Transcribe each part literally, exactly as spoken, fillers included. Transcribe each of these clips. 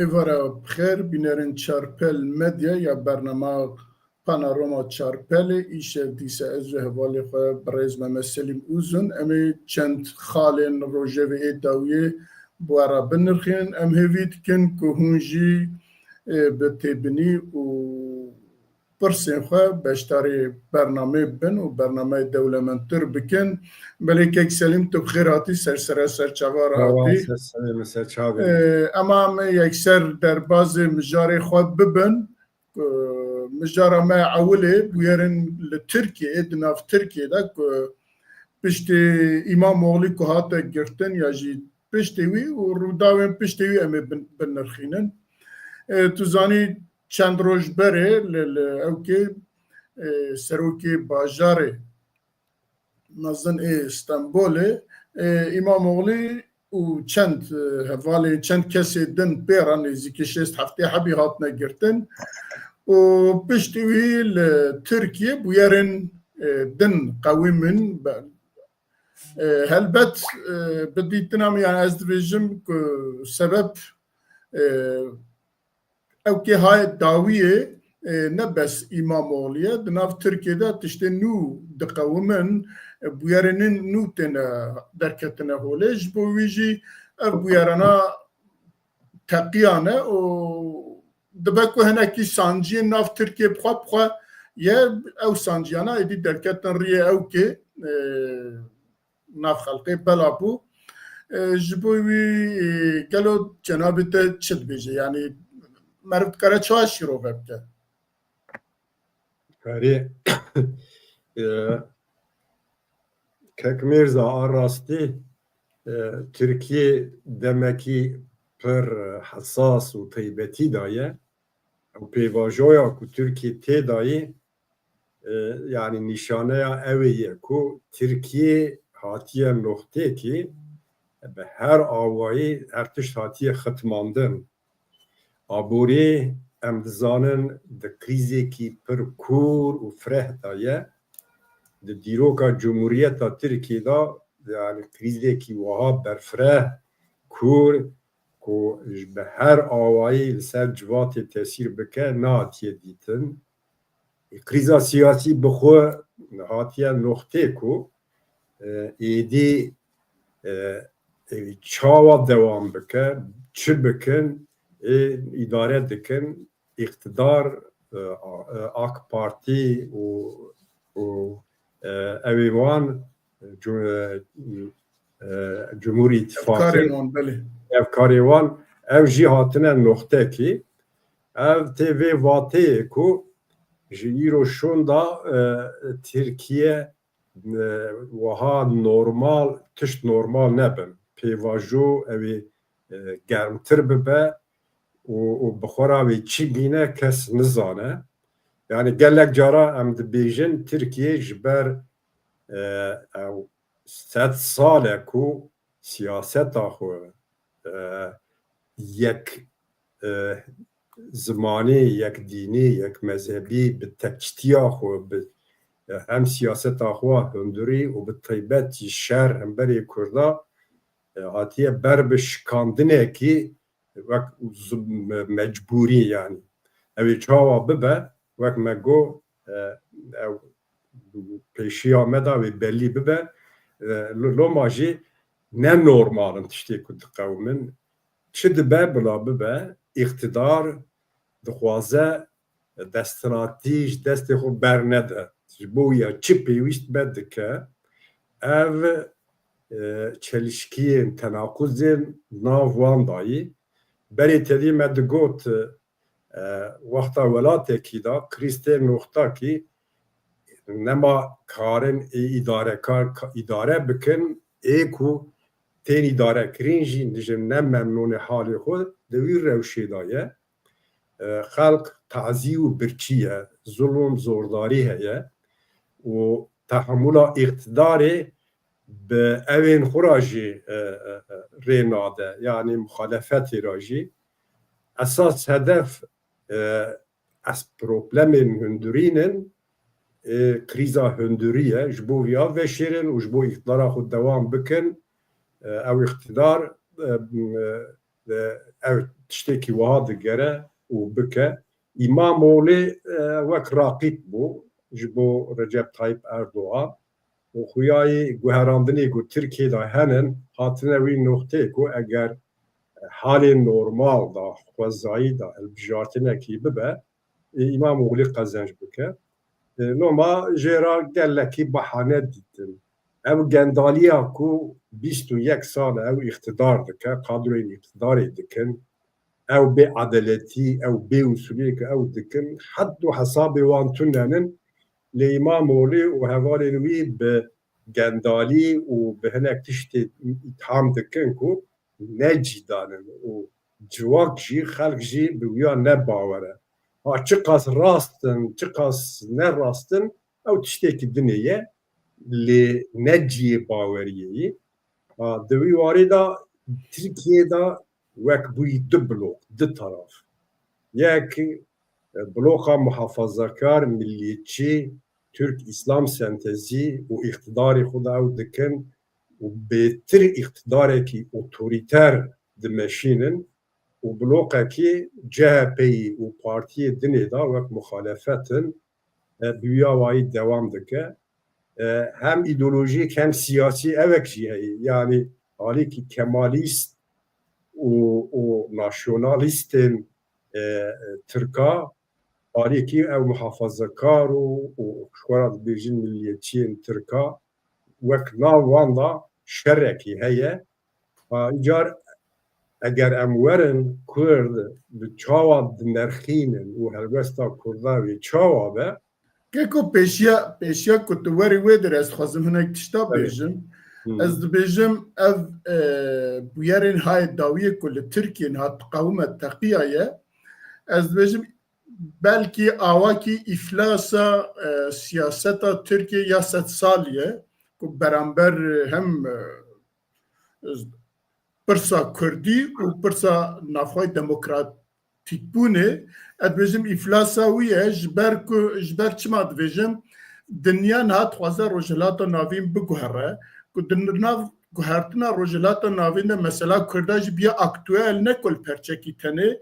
Êvara bi xêr, bînerên Çarpel Medya ya bernama Panorama Çarpelê, îşev dîsa ez û hevalê xwe birêz Mehmet Selîm Uzun, em ê çend xalên rojevê ê dawiyê bi we re binirxînin. Em hêvî dikin ku hûn jî, e, bi têbinî û pirsên xwe beşdarê bernameyê bin û bernameyê dewlemendtir bikin. Belê kek Selîm, tu bi xêr hatî, ser sere ser çava re hatî. Ser serê min, ser çavê min. Ee, ema em yekser derbazê mijarê xwe bibin. Ku mijara me ewilê bûyerin li Tirkiyeyê, di nav Tirkiyê de ku piştî Îmamoglî ku hate girtin ya jî piştî wî û rûdawên piştî wî em ê bin-, binirxînin. Ee, tu zanî çend roj berê li, li ewkê, e, serokê bajarê mezin ê Stenbolê, e, Îmamoglî û çend, e, hevalên, çend kesê din pê re nêzîkî şêst heftê hebî hatine girtin û piştî wî li Tirkiye bûyerên, e, din qewîmin. Be-, e, helbet, e, bi dîtina min, yani ez dibêjim ku sebeb, e, Ew kê haye dawiyê, e, ne bes Îmamoglî ye, di nav Tirkiyê de tiştên nû diqewimin, e, bûyerên nû têne derketine holê. Ji bo wî jî ev bûyerana teqiyan e û dibe ku hinekî sanciyên nav Tirkiyê bi xwe bi xwe ye, ew sanciyana êdî derketin riyê ew kê, e, nav xelkê bela bû. E, ji bo wî, e, gelo cenabê te çi dibêje? Yanî meriv dikare çawa şîrove bike? Erê, e, Kek Mîrza, a rastî, e, Tirkiye demekî pir hesas û taybetî de ye. Ew pêvajoya ku Tirkiye tê de ye, e, yanî nîşaneya ewê ye ku Tirkiye hatiye noxtêkê, bi her awayî her tişt hatiye xitmandin. Aborî, em dizanin, di krîzekî pir kûr û fireh de ye. Di dîroka Cumhuriyeta Tirkiyê de, yanî krîzekî wiha berfireh, kûr, ku ji bi her awayî li ser civatê tesîr bike, nehatiye dîtin. Krîza siyasî bi xwe hatiye noxtê ku, e, êdî, e, e, çawa dewam bike, çi bikin, ê îdare dikin, îqtidar, e, a-, e, AK Partî û, û, e, ewê wan, cu-, e, e, Cumhur Îttifaqê, hevkarên wan, belê. Hevkarê wan, ew jî hatine noxtekî. Ev tê vê vateyê ku ji îro şûnda, e, Tirkiye, e, wiha normal, tişt normal nebin. Pêvajo ew ê, e, germtir bibe û, û bi xwe re wê çi bîne kes nizane. Yani gelek cara em dibêjin Tirkiye ji ber, e, ew sed sal e ku siyaseta xwe, e, yek, e, zimanî, yek dînî, yek mezhebî, bi tekçitiya xwe, bi, e, hem siyaseta xwe hundirî û bi taybet jî şer hemberê Kurda, e, hatiye ber bi şikandinekî wek z-, me-, mecbûrî, yanî. Ew ê çawa bibe, wek me got, e, ew pêşiya me de wê belî bibe. E, lo-, loma jî ne normal in tiştê ku diqewimin. Çi dibe bila bibe, îqtidar dixwaze desthilatî ji destê xwe bernede. Ji bo ya çi pêwîst be dike, ev, e, çelişkiyên, tenaquzên nav wan dayî. Berê tevî me digot, e, wexta welatekî de krîz tê noxtakî, nema karin ê îdarekar ka-, îdare bikin, ê ku tên îdarekirin jî ji ne memnûnê halê xwe di wî rewşê de ye. E, xelk tazî û birçî ye, zulm, zordarî heye û tehemûla îqtidarê bi ewên xwe re jî, e, e, e, rê nade, yanî muxalefetê re jî. Esas hedef, e, es problemên hundirîn in, e, krîza hundirî ye. Ji bo viya veşêrin û ji bo îqtidara xwe dewam bikin, e, ew îqtidar, e, e, ev tiştekî wiha digere û bike. Îmamoğlî, e, wek raqîb bû ji bo Recep Tayyip Erdoğan û xuyayî guherandinê ku Tirkiyê de henin, hatine wî noxteyê ku eger halê normal da, xwezayî da hilbijartinekî bibe, e, Îmamoğlî qezenc bike. E, loma jê re gelekî bahane dîtin. Ev gendaliya ku bîst û yek sal e ew îqtidar dike, kadroyên îqtidarê dikin, ew bê edeletî, ew bê usuliyê ku ew dikin, hed û hesabê wan tune nin. Lê Îmamoğlî û hevalên wî bi gendalî û bi hinek tiştê îtham dikin ku ne cîdan in û civak jî, xelk jî bi wiya ne bawer e. Ha çiqas rast in, çiqas ne rast in, ew tiştekî dinê ye, lê ne cihê baweriyê ye. Ha, di wî warî de Tirkiye de wek bûyî du blok, du taraf. Yek, e, bloka muhafazakar, milliyetçî, Türk-İslam sentezî û îqtidarê xwe de ew dikin û bêtir îqtidarekî otorîter dimeşînin û blokekî C H P'yî û partiyê dinê de wek muxalefet in, e, bi wî awayî dewam dike. E, hem îdeolojîk hem siyasî evek jî heye. Yanî alîkî kemalîst û, û nasyonalîstên, e, e, Tirka, alîkî ew muhafazekar û, û ji xwe re dibêjin milliyetçiyên Tirka, wek nav wan de şerekî heye. Ha, îcar eger em werin Kurd bi çawa dinerxînin û helwesta Kurda wê çawa be? Keko pêşiya, pêşiya ku tu werî wê dir ez dixwazim hinek tişta Tabii. bêjim. Hmm. Ez dibêjim ev, e, bûyerên hayê dawiyê ku li Tirkiyê niha diqewime teqiya ye. Ez dibêjim belkî awakî îflasa, e, siyaseta Tirkiyê ya sed salî ye ku beramber hem, e, pirsa Kurdî û pirsa navxwe demokratîkbûnê, ez dibêjim îflasa wî ye, ji ber ku, ji ber çima dibêjim, dinya niha dixwaze Rojhilata Navîn biguhere, ku di nav guhertina Rojhilata Navîn de mesela Kurda jî biya aktuel, ne ku li perçekî tenê,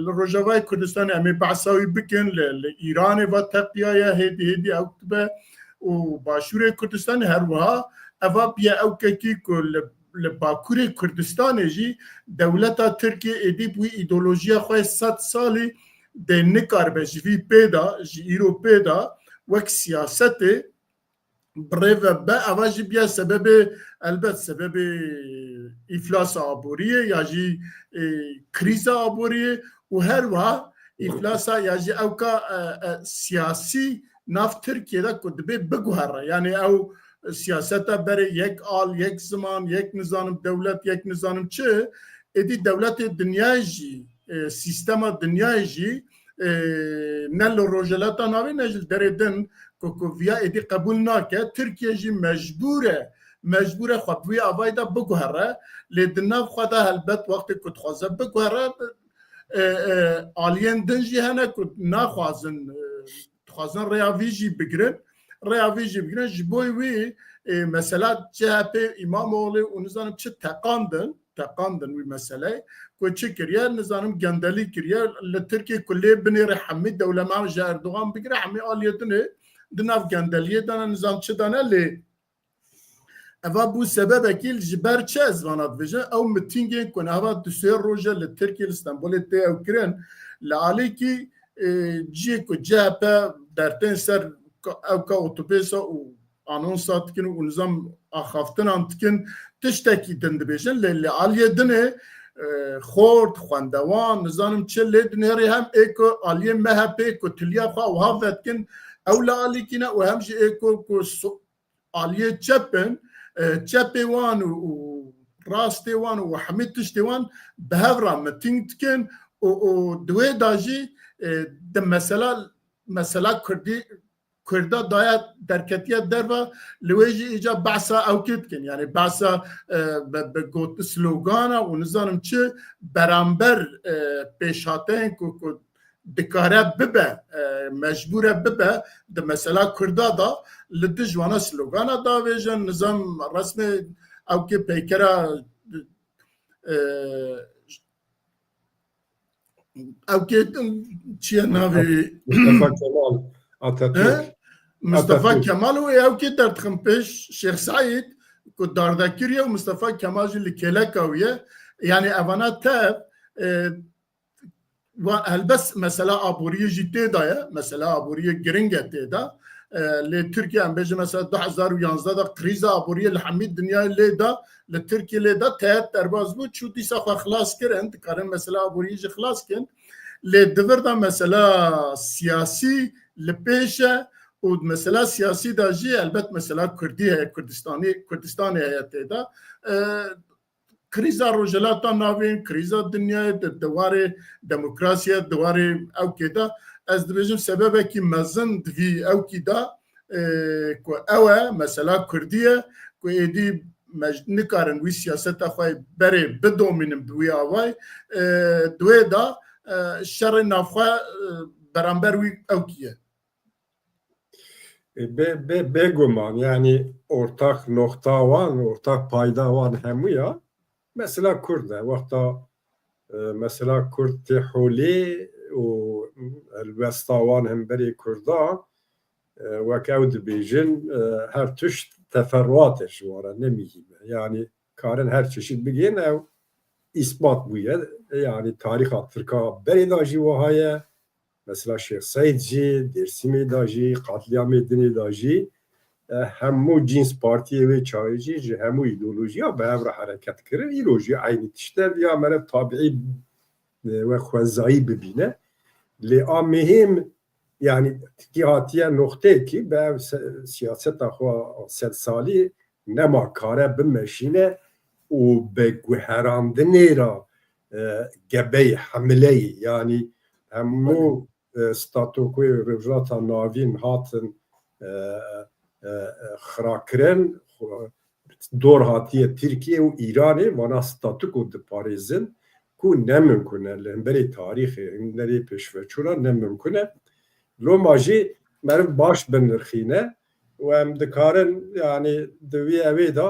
li Rojavayê Kurdistanê em ê behsa wî bikin, li, li Îranê va teqiya ye, hêdî hêdî ew dibe û Başûrê Kurdistanê her wiha eva biye ewkekî ku li, li Bakurê Kurdistanê jî dewleta Tirkiyê êdî bi wî îdeolojiya xwe sed salî dê nikaribe ji vî pê de, ji îro pê de wek siyasetê bi rê ve be, eva jî biya sebebê, elbet sebebê îflasa aboriyê ya jî, e, krîza aboriyê û her wiha îflasa ya jî ewka, e, e, siyasî nav Tirkiyê de ku dibê biguhere. Yanî ew siyaseta berê yek al, yek ziman, yek nizanim dewlet, yek nizanim çi, êdî dewletê dinyayê jî, e, sîstema dinyayê jî, e, ne li Rojhilata Navîn ne jî li derê din ku, ku viya êdî qebûl nake. Tirkiye jî mecbûr e, mecbûr e xwe bi wî avayî de biguhere. Lê di nav xwe de helbet wextê ku dixwaze biguhere, e, e, aliyên din jî hene ku naxwazin, e, dixwazin rêya vî jî bigirin. Rêya vî jî bigirin. Ji bo wî, e, mesela C H P, Îmamoğlu û nizanim çi teqandin, teqandin wî meseleyê. Ku çi kiriye? Nizanim gendelî kiriye. Li Tirkiyê ku lê binêre hemî dewlema ji Erdogan bigire, hemî aliyê dinê di nav gendeliyê de ne, nizam çi de ne lê eva bû sebebekî ji ber çi ez vana dibêjim? Ew mitîngên ku nava du sê roj e li Tirkiyê, li Stenbolê tê ew kirin. Li alîkî, e, cihê ku C H P dertên ser ka-, ewka otobêsa û anonsa dikin û nizam axaftinan dikin, tiştekî din dibêjin. Lê li aliyê dinê, e, xort, xwendewan, nizanim çi lê dinêrê hem ê ku aliyê M H P ku tiliya xwe wiha vedikin, ew li alîkî ne û hem jî ê ku, ku so-, aliyê çep in, e, çepê wan û, û rastê wan û hemî tiştê wan bi hev re mitîng dikin û, û di wê de jî, e, di mesela, mesela Kurdî, Kurda daye derketiye derve, li wê jî îca behsa ewkê dikin. Yanî behsa, e, bi, bi got slogana û nizanim çi beramber, e, pêşhateyên ku, ku dikare bibe, e, mecbûr e bibe, di mesela Kurda da li dij wana slogana davêjin, nizam resmê ewkê peykera, e, Ew kê çi ye navê? Mustafa Kemal Atatürk. He? Mustafa Atatürk. Kemal û ew kê derdixin pêş Şêx Seîd ku dardekir ye û Mustafa Kemal jî li kêleka wî ye. Yani evana tev, e, wa-, helbet mesela aboriyê jî tê de ye. Mesela aboriyê giring e tê de. E, lê Tirkiye em bêjin mesela du hezar û yanzdeh de krîza aboriyê li hemî dinyayê lê da, li Tirkiye lê da, tehet derbas bû, çû dîsa xwe xilas kirin, dikarin mesela aboriyê jî xilas kin. Lê di vir de mesela siyasî li pêş e û mesela siyasî de jî elbet mesela Kurdî heye, Kurdistanî, Kurdistanê heye tê de. E, Krîza Rojhilata Navîn, krîza dinyayê di, di warê demokrasiyê, di warê ewkê de, ez dibêjim sebebekî mezin di vî ewkî de, e, ku ew e, mesela Kurdî ye, ku êdî me j-, nikarin wî siyaseta xwe berê bidomînin bi wî avayî, e, di wê de, e, şerê navxwe, e, beramber wî ewkî ye. E, bê, bê, bêguman, yani ortak nokta wan, ortak payda wan hemû ya mesela Kurd e. Wexta, e, mesela Kurd tê holê û helwesta wan hemberê Kurda, e, wek ew dibêjin, e, her tişt teferruat e ji wan re, ne muhîm e. Yani karin her çeşit bigên ew îspat bûye. Yani tarîxa Tirka berê de jî wiha ye. Mesela Şêx Seîd jî, Dêrsimê de jî, qatlîamê dinê de jî, e, hemû cîns partiyê wê çaxê jî ji hemû îdeolojiya bi hev re hereket kirin. Îro jî eynî tişt e, viya meriv tabiî, e, we xwezayî bibîne. Lê a muhîm, yani tikî hatiye noqteyekî bi ev se-, siyaseta xwe sedsalî nema kare bimeşîne û bi guherandinê re, e, gebeyê hemileyê, yani hemû, e, statukoyê Rojhilata Navîn hatin, e, e, e, xirakirin, xwe-, dor hatiye Tirkiye û Îranê vana statuko diparêzin ku ne mimkun e, li hemberê tarîxê, hemberê pêşveçûna ne mimkun e. Loma jî meriv baş binirxîne û em dikarin, yani di wî evê de,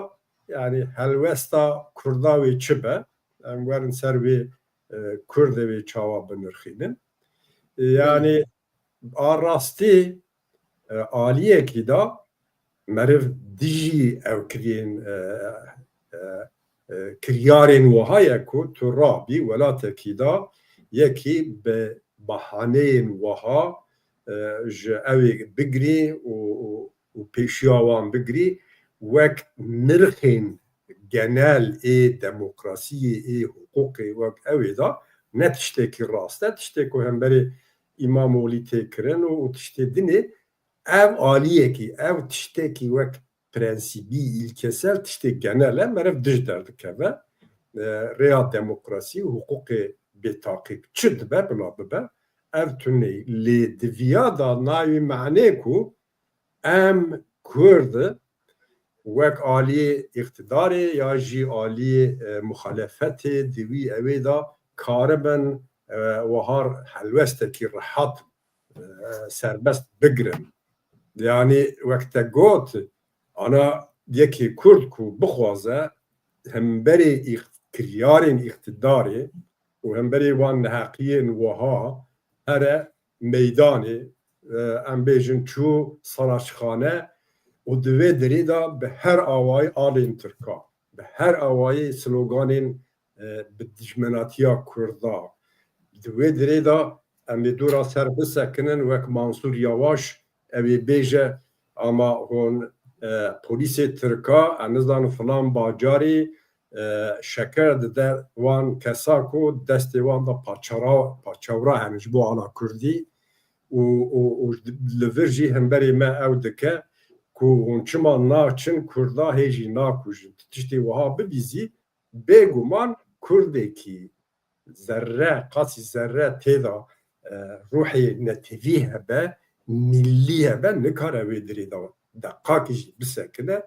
yani helwesta Kurda wê çi be, em werin ser wê, e, Kurdê wê çawa binirxînin. E, yani a rastî, e, aliyekî de meriv dijî ew kiriyên, e, e, e, kiryarên wiha ye ku tu rabî welatekî de yekî bi bahaneyên wiha, e, ji ewê bigirî û, û, û pêşiya wan bigirî, wek nirxên genel ê demokrasiyê, ê hiqûqê wek ewê de ne tiştekî rast e, tiştê ku hemberê Îmamolî tê kirin û, û tiştê dinê, ev aliyekî, ev tiştekî wek prensîbî, îlkesel, tiştê genel e, meriv dij derdikeve. E, rêya demokrasî û hiqûqê bêtaqîb çi dibe, bila bibe, ev tune. Lê di viya de nayê manê ku em Kurd wek aliyê îqtidarê ya jî aliyê, e, muxalefetê di wî evê de karibin, e, wahar helwestekî rehat, e, serbest bigirin. Yani wek te got, ana yekê Kurd ku bixwaze hemberê îq-, kiryarên îqtidarê û hemberê wan neheqiyên wiha here meydanê, e, em bêjin çû Saraçxane û di vê derê de bi her awayî alên Tirka, bi her awayî sloganên, e, bi dijmenatiya Kurda, di wê derê de em ê dûra ser bisekinin wek Mansûr Yawaş ew ê bêje, ama hûn, e, polîsê Tirka, em nizanin filan bajarî, e, şeker dide wan kesa ku destê wan de parçara-, parçewra hene ji bo ala Kurdî û, û, û li vir jî hemberê me ew dike ku hûn çima naçin Kurda hê jî nakujin. Tu tiştê wiha bibîzî, bêguman Kurdekî zerre, qasî zerre tê de, e, ruhê netewî hebe, millî hebe, nikare wê dirê de deqakî jî bisekine.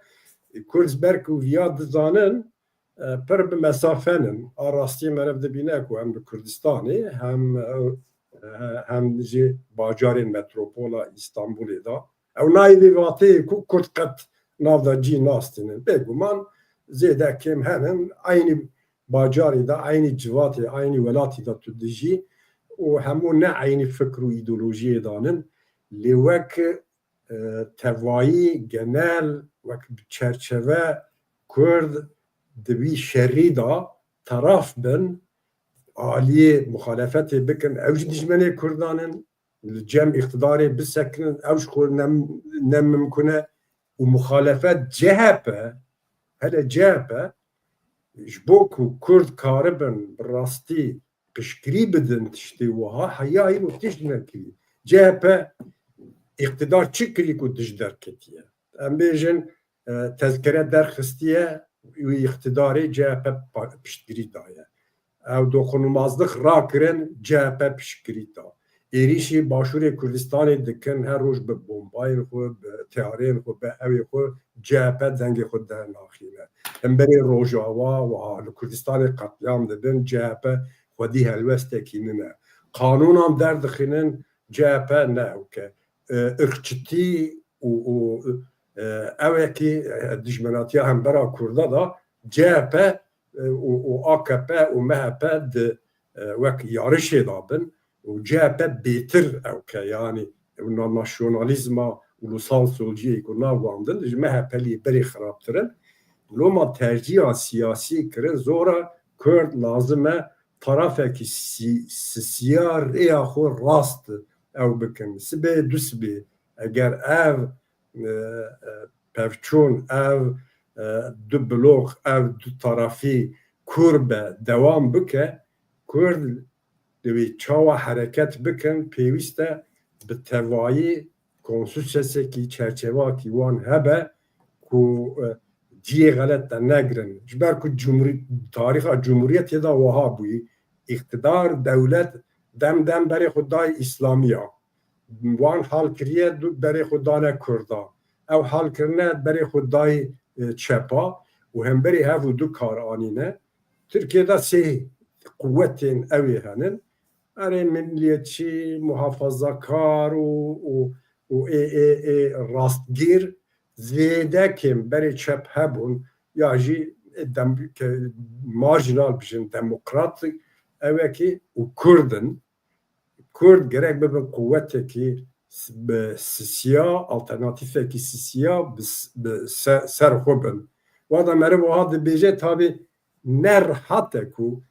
Kurd ji ber ku viya dizanin, e, pir bi mesafe nin. A rastî meriv dibîne ku hem li Kurdistanê hem, e, hem jî bajarên metropola Îstanbulê de. Ew nayê vê vateyê ku Kurd qet nav de cî nastînin. Bêguman zêde kêm henin. Eynî bajarê de, eynî civatê, eynî welatî de tu dijî. û hemû ne eynî fikr û îdeolojiyê danin, lê wek, e, tevayî genel, wek çerçeve Kurd di wî şerî de taraf bin, aliyê muxalefetê bikin, ew jî dijmenê Kurdan in, li cem îqtidarê bisekinin, ew ji xwe ne-, ne mimkun e û muxalefet C H P, hele C H P ji bo ku Kurd karibin bi rastî piştgirî bidin tiştê wiha, heya îro tişt nekirî. C H P îqtidar çi kirî ku dij derketiye? Em bêjin, e, tezkere derxistiye, wî îqtidarê C H P pa-, piştgirî daye. Ew doxunulmazlix rakirin, C H P piştgirî da. Êrîşî Başûrê Kurdistanê dikin, her roj bi bombayên xwe, bi teyareyên xwe, bi ewê xwe C H P dengê xwe dernaxîne. Hemberê Rojava wiha li Kurdistanê qetlîam dibin, C H P xwedî helwestekî nine. Qanûnan derdixînin, C H P ne ewke. E, irqçitî û, û, e, ewekî, e, dijmenatiya hembera Kurda da C H P, e, û, û A K P û M H P di, e, wek yarişê da bin û C H P bêtir ewke, yanî na-, nasyonalîzma ulusal solciyê ku nav wan din ji M H P lê berê xirabtir in. Loma tercîha siyasî kirin, zora Kurd lazim e tarafekî sî-, sisiya rêya xwe rast ew bikin. Sibê du sibê eger ev, e, e, pevçûn, ev, e, du bloq, ev du tarafî kûr be, dewam bike, Kurd divê çawa hereket bikin, pêwîst e bi tevayî konsensusekî, çerçevakî wan hebe ku, e, cihê xelet de negirin. Ji ber ku cumhurî-, tarîxa cumhuriyetê de wiha bûyî, îqtidar, dewlet dem dem berê xwe dayê îslamiya. Wan hal kiriye, du-, berê xwe dane Kurda. Ew hal kirine, berê xwe dayê, e, çepa û hemberî hev û du kar anîne. Tirkiye de sê quwetên ewê henin. Erê milliyetçî, muhafazakar û, û, û ê, ê, ê rastgîr zêde kêm berê çep hebûn ya jî, e, dem-, ke-, marjinal bijin, demokrat ewekî û Kurd in. Kurd gerek bibin quwetekî s-, bi sisiya, alternatîfekî sisiya bi s-, bi se-, ser xwe bin. Wada meriv wiha dibêje, tabî ne rehet e ku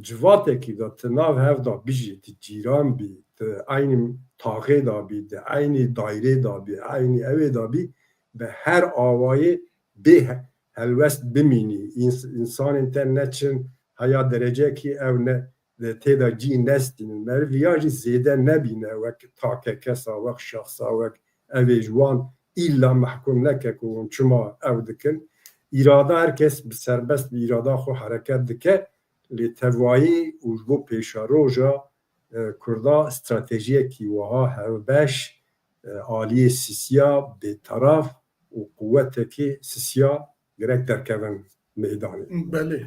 civatekî de tu nav hev de bijî, tu cîran bî, tu eynî taxê de bî, tu eynî daîrê de bî, eynî ewê de bî, bi her awayê bê he-, helwest bimînî. Îns-, însanên te neçin heya derecekî ew ne, tê de cî nestînin. Meriv ya jî zêde nebîne wek takekesa, wek şexsa, wek evê ji wan îlla mehkûm neke ku hûn çima ew dikin. Îrada, her kes bi serbest bi îrada xwe hereket dike. Lê tevayî û ji bo pêşeroja, e, Kurda stratejiyekî wiha hevbeş, e, aliyê sisiya bêteraf û quwetekî sisiya gerek derkevin meydanê. Belê.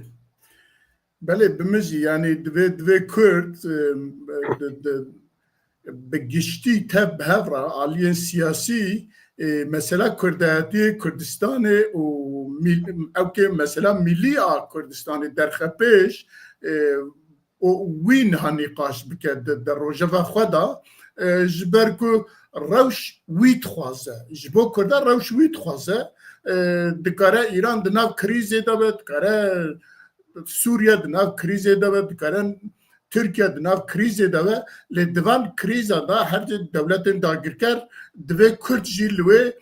Belê, bi min jî, yanî divê, divê Kurd, e, di, di, bi giştî tev bi hev re aliyên siyasî, e, mesela Kurdayetiyê Kurdistanê û mil-, ewkê mesela milî a Kurdistanê derxe pêş, e, û wî niha nîqaş bike di, di rojeva xwe de, e, ji ber ku rewş wî dixwaze. Ji bo Kurda rewş wî dixwaze. E, dikare Îran di nav krîzê de be, dikare Sûriye di nav krîzê de be, dikare Tirkiye di nav krîzê de be, lê di van krîza de her dewletên dagirker divê Kurd jî li wê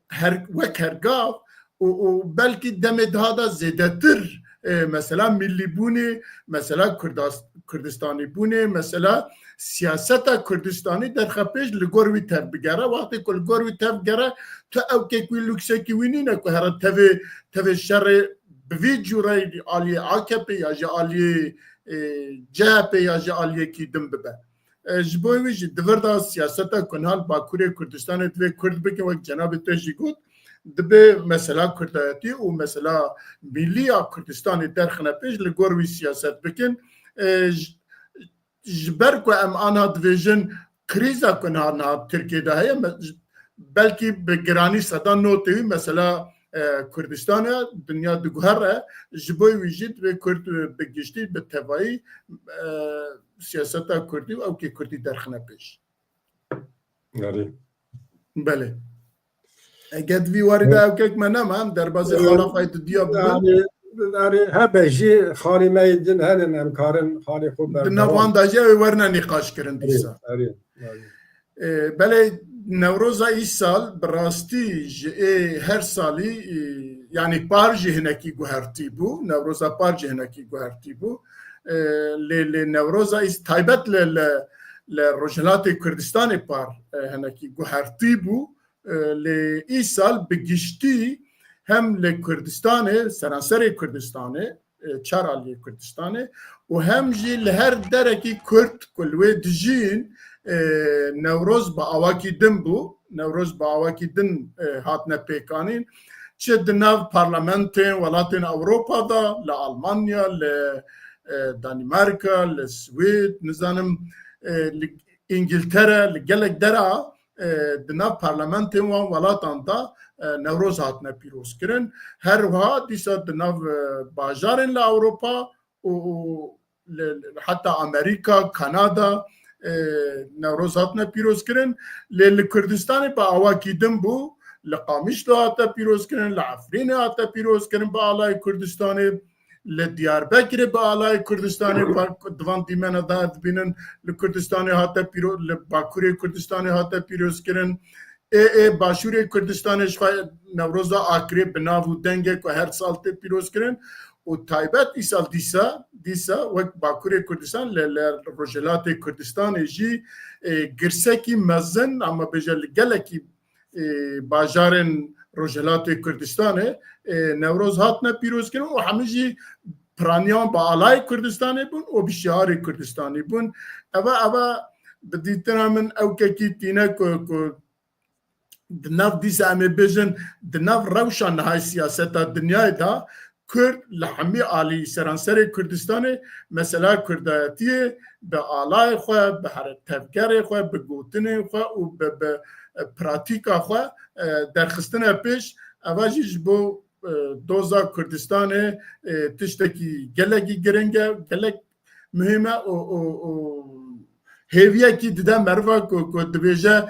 her, wek hergav û, û belkî demê daha da zêdetir, e, mesela millîbûnê, mesela Kurdas-, Kurdistanîbûnê, mesela siyaseta Kurdistanî derxe pêş li gor wî tev bigere. Wextê ku li gor wî tev gere, tu ewkek wî luksekî wî nîne ku here tevê, tevê şerê bi vî cûreyî aliyê A K P ya ji aliyê, e, C H P ya ji aliyekî din bibe. E, ji bo wî jî di vir de siyaseta ku niha li Bakurê Kurdistanê divê Kurd bikin, wek cenabê te jî got, dibe mesela Kurdayetî û mesela mîlî ya Kurdistanê derxine pêş, li gor wî siyaset bikin. E, ji, ji ber ku em ana dibêjin krîza ku niha, niha Tirkiyê de heye, me-, belkî bi giranî seda notê wî mesela e, Kurdistanê dinya diguhere, ji bo wî jî divê Kurd bi giştî, bi tevayî, e, siyaseta Kurdî û ewkê Kurdî derxine pêş. Erê. Belê. Eger di vî warî de ewkek me nema, em derbazê xala xwe yê didiya bibin. Yanî, yanî hebe jî xalî me yê din henin, em karin xalê xwe Di berdevam nav wan de jî ew ê werine nîqaşkirin Erê, dîsa. erê, erê. E, belê Newroza îsal bi rastî ji ê her salî, e, yanî par jî hinekî guhertî bû, Newroza par jî hinekî guhertî bû. E, lê, lê Newroza îs-, taybet li, li, li Rojhilatê Kurdistanê par, e, hinekî guhertî bû. E, lê îsal bi giştî hem li Kurdistanê, seranserê Kurdistanê, e, çar aliyê Kurdistanê û hem jî li her derekî Kurd ku li wê dijîn, e, Newroz bi awakî din bû. Newroz bi awakî din, e, hatine pêkanîn. Çi di nav parlamentên welatên Ewropa de, li Almanya, li, e, Danîmarka, li Swêd, nizanim, e, li Îngiltere, li gelek dera, e, di nav parlamentên wan welatan de, e, Newroz hatine pîrozkirin. Her wiha dîsa di nav, e, bajarên li Ewropa û, û li, li, heta Amerîka, Kanada, e, Newroz hatine pîrozkirin. Lê li Kurdistanê bi awakî din bû. Li Qamişlo hate pîrozkirin, li Efrînê hate pîrozkirin bi alayê Kurdistanê. Li Diyarbekirê bi alayê Kurdistanê, ba-, di van dîmena de ev dibînin, li Kurdistanê hate pîro-, li Bakurê Kurdistanê hate pîrozkirin. Ê, ê Başûrê Kurdistanê ji xwe Newroza Akirê bi nav û dengê ku her sal tê pîrozkirin û taybet îsal dîsa, dîsa wek Bakurê Kurdistan li, li Rojhilatê Kurdistanê jî, ê, girsekî mezin, ama bêje li gelekî, ê, bajarên Rojhilatê Kurdistanê, ê, Newroz hatine pîrozkirin û hemî jî piraniyan bi alayê Kurdistanê bûn û bi şiarê Kurdistanê bûn. Eva, eva bi dîtina min ewkekî tîne ku, ku di nav dîsa em ê bêjin, di nav rewşa niha siyaseta dinyayê de Kurd li hemî alî seranserê Kurdistanê mesela kurdayetiyê bi alayê xwe, bi here-, tevgerê xwe, bi gotinên xwe û bi, bi, e, pratîka xwe, e, derxistine pêş. Eva jî ji bo, e, doza Kurdistanê, e, tiştekî gelekî giring e, gelek muhîm e û, û, û hêviyekî dide meriva ku, ku dibêje,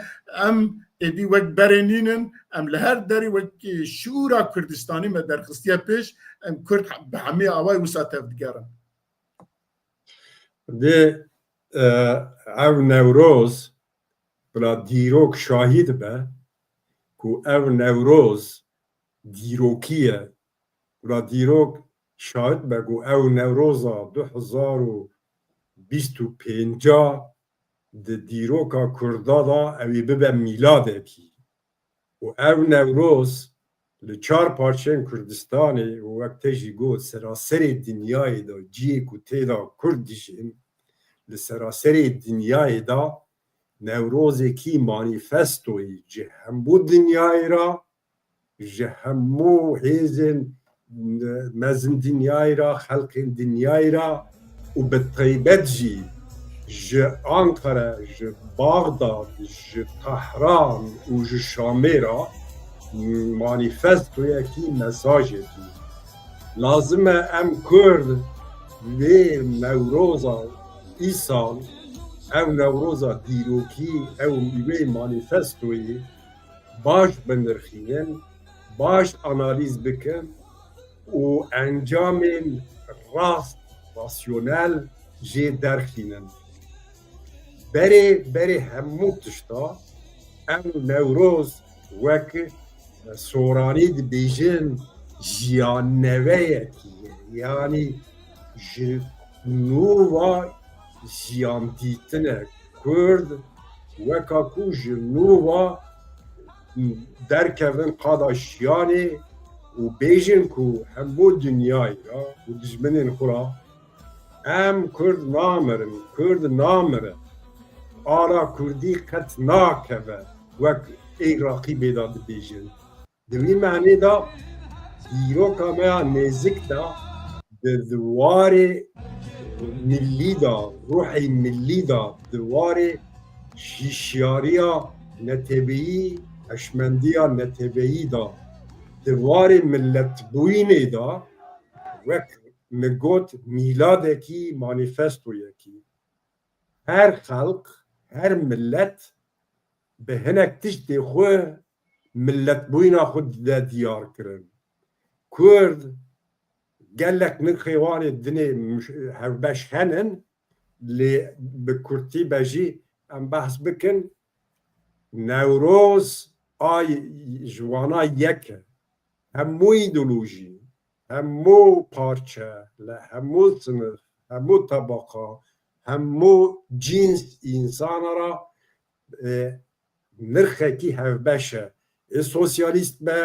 em êdî wek berê nînin, em li her derî wek şiûra Kurdistanî me derxistiye pêş, em Kurd bi hemî awayî wisa tevdigerin. Dê, e, ev Newroz bila dîrok şahîd be ku ev Newroz dîrokî ye. Bila dîrok şahid be ku ew Newroza du hezar û bîst û pênca di dîroka Kurda de ew ê bibe mîladekî. Û ev Newroz li çar parçeyên Kurdistanê û wek te jî got, seraserê dinyayê de cihê ku tê de Kurd dijîn, li seraserê dinyayê de Newrozekî manîfestoyî ji hemû dinyayê re, ji hemû hêzên mezin dinyayê re, xelkên dinyayê re û bi taybet jî ji Ankara, ji Baxdad, ji Tehran û ji Şamê re manîfestoyekî, mesajekî. Lazim e em Kurd vê Newroza îsal, ev Newroza dîrokî, ew wê manîfestoyê baş binirxînin, baş analîz bikin û encamên rast, rasyonel jê derxînin. Berê, berê hemû tişta, ev Newroz wek soranî dibêjin, jiyanneveyekî ye. Yanî ji nû ve jiyan dîtine Kurd, weka ku ji nû ve derkevin qada jiyanê û bêjin ku hemû dinyayê re û dijminên xwe re, em Kurd namirin, Kurd namire. Ala Kurdî qet nakeve, wek ê raqîbê de dibêjin. Di wî mehnê de dîroka me ya nêzik de di, di warê millî de, ruhê millî de, di warê hişyariya neteweyî, hişmendiya neteweyî de Di warê miletbûyînê de, wek min got, mîladekî, manîfestoyekî, her xelq, her milet bi hinek tiştê xwe miletbûyîna xwe dide diyar kirin. Kurd gelek nirxê wan ê dinê hevbeş henin, lê bi kurtî be jî em behs bikin, Newroz a ji wana yek e. Hemû îdeolojî, hemû parçe, li hemû sinif, hemû tebaqa, hemû cîns însana re, e, nirxekî hevbeş e. Ê sosyalîst be,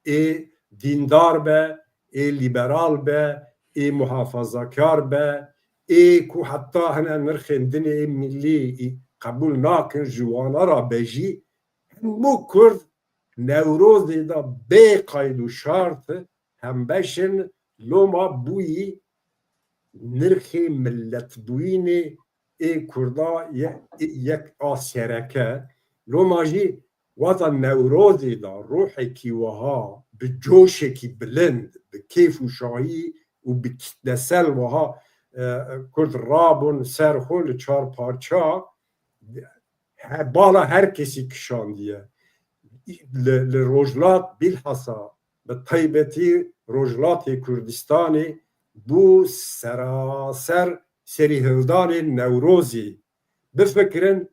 ê dîndar be, ê lîberal be, ê muhafazakar be, ê ku heta hine nirxên dinê ê millî qebûl nakin, ji wana re be jî, hemû Kurd Newrozê de bê qayd û şart hembeş in, loma bûyî nirxê miletbûyînê ê Kurda ye-, yek a sereke. Loma jî wata Newrozê de ruhekî wiha bi coşekî bilind, bi kêf û şahî û bi kitlesel wiha, e, Kurd rabûn ser xwe li çar parça, he, bala her kesî kişandiye. Li, li Rojhilat, bilhassa bi taybetî Rojhilatê Kurdistanê bû seraser serîhildanê Newrozê. Bifikirin,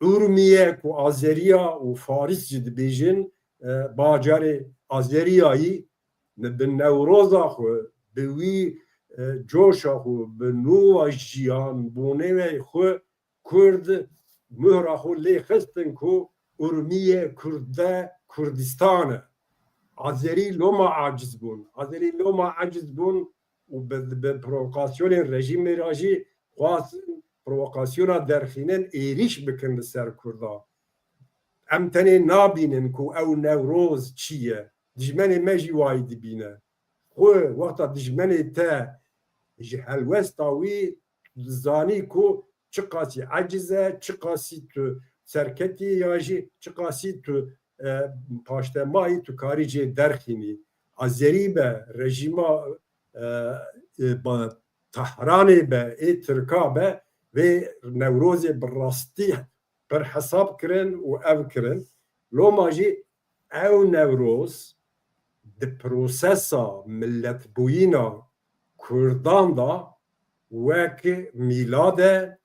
Urmiye ku Azeriya û Faris jî dibêjin, e, bajarê Azeriyayî, bi Newroza xwe, bi wî, e, coşa xwe, bi nûva jiyan bûnê xwe, Kurd muhra xwe lê xistin ku Urmiye Kurd e, Kurdistan e. Azerî loma aciz bûn. Azerî loma aciz bûn û bi, bi provokasyonên rejîmê re jî xwestin provokasyona derxînin êrîş bikin li ser Kurda. Em tenê nabînin ku ew Newroz çi ye. Dijmenê me jî wayî dibîne. Xwe wexta dijmenê te ji helwesta wî dizanî ku çiqasî eciz e, çiqasî tu serketî ya jî çiqasî tu, e, paştemayî, tu karî jê derxînî. Azerî be, rejîma, e, e, ba-, Tehranê be, ê Tirka be, vê Newrozê bi rastî pir hesab kirin û ev kirin. Loma jî ew Newroz di prosesa miletbûyîna Kurdan de wek mîlad e,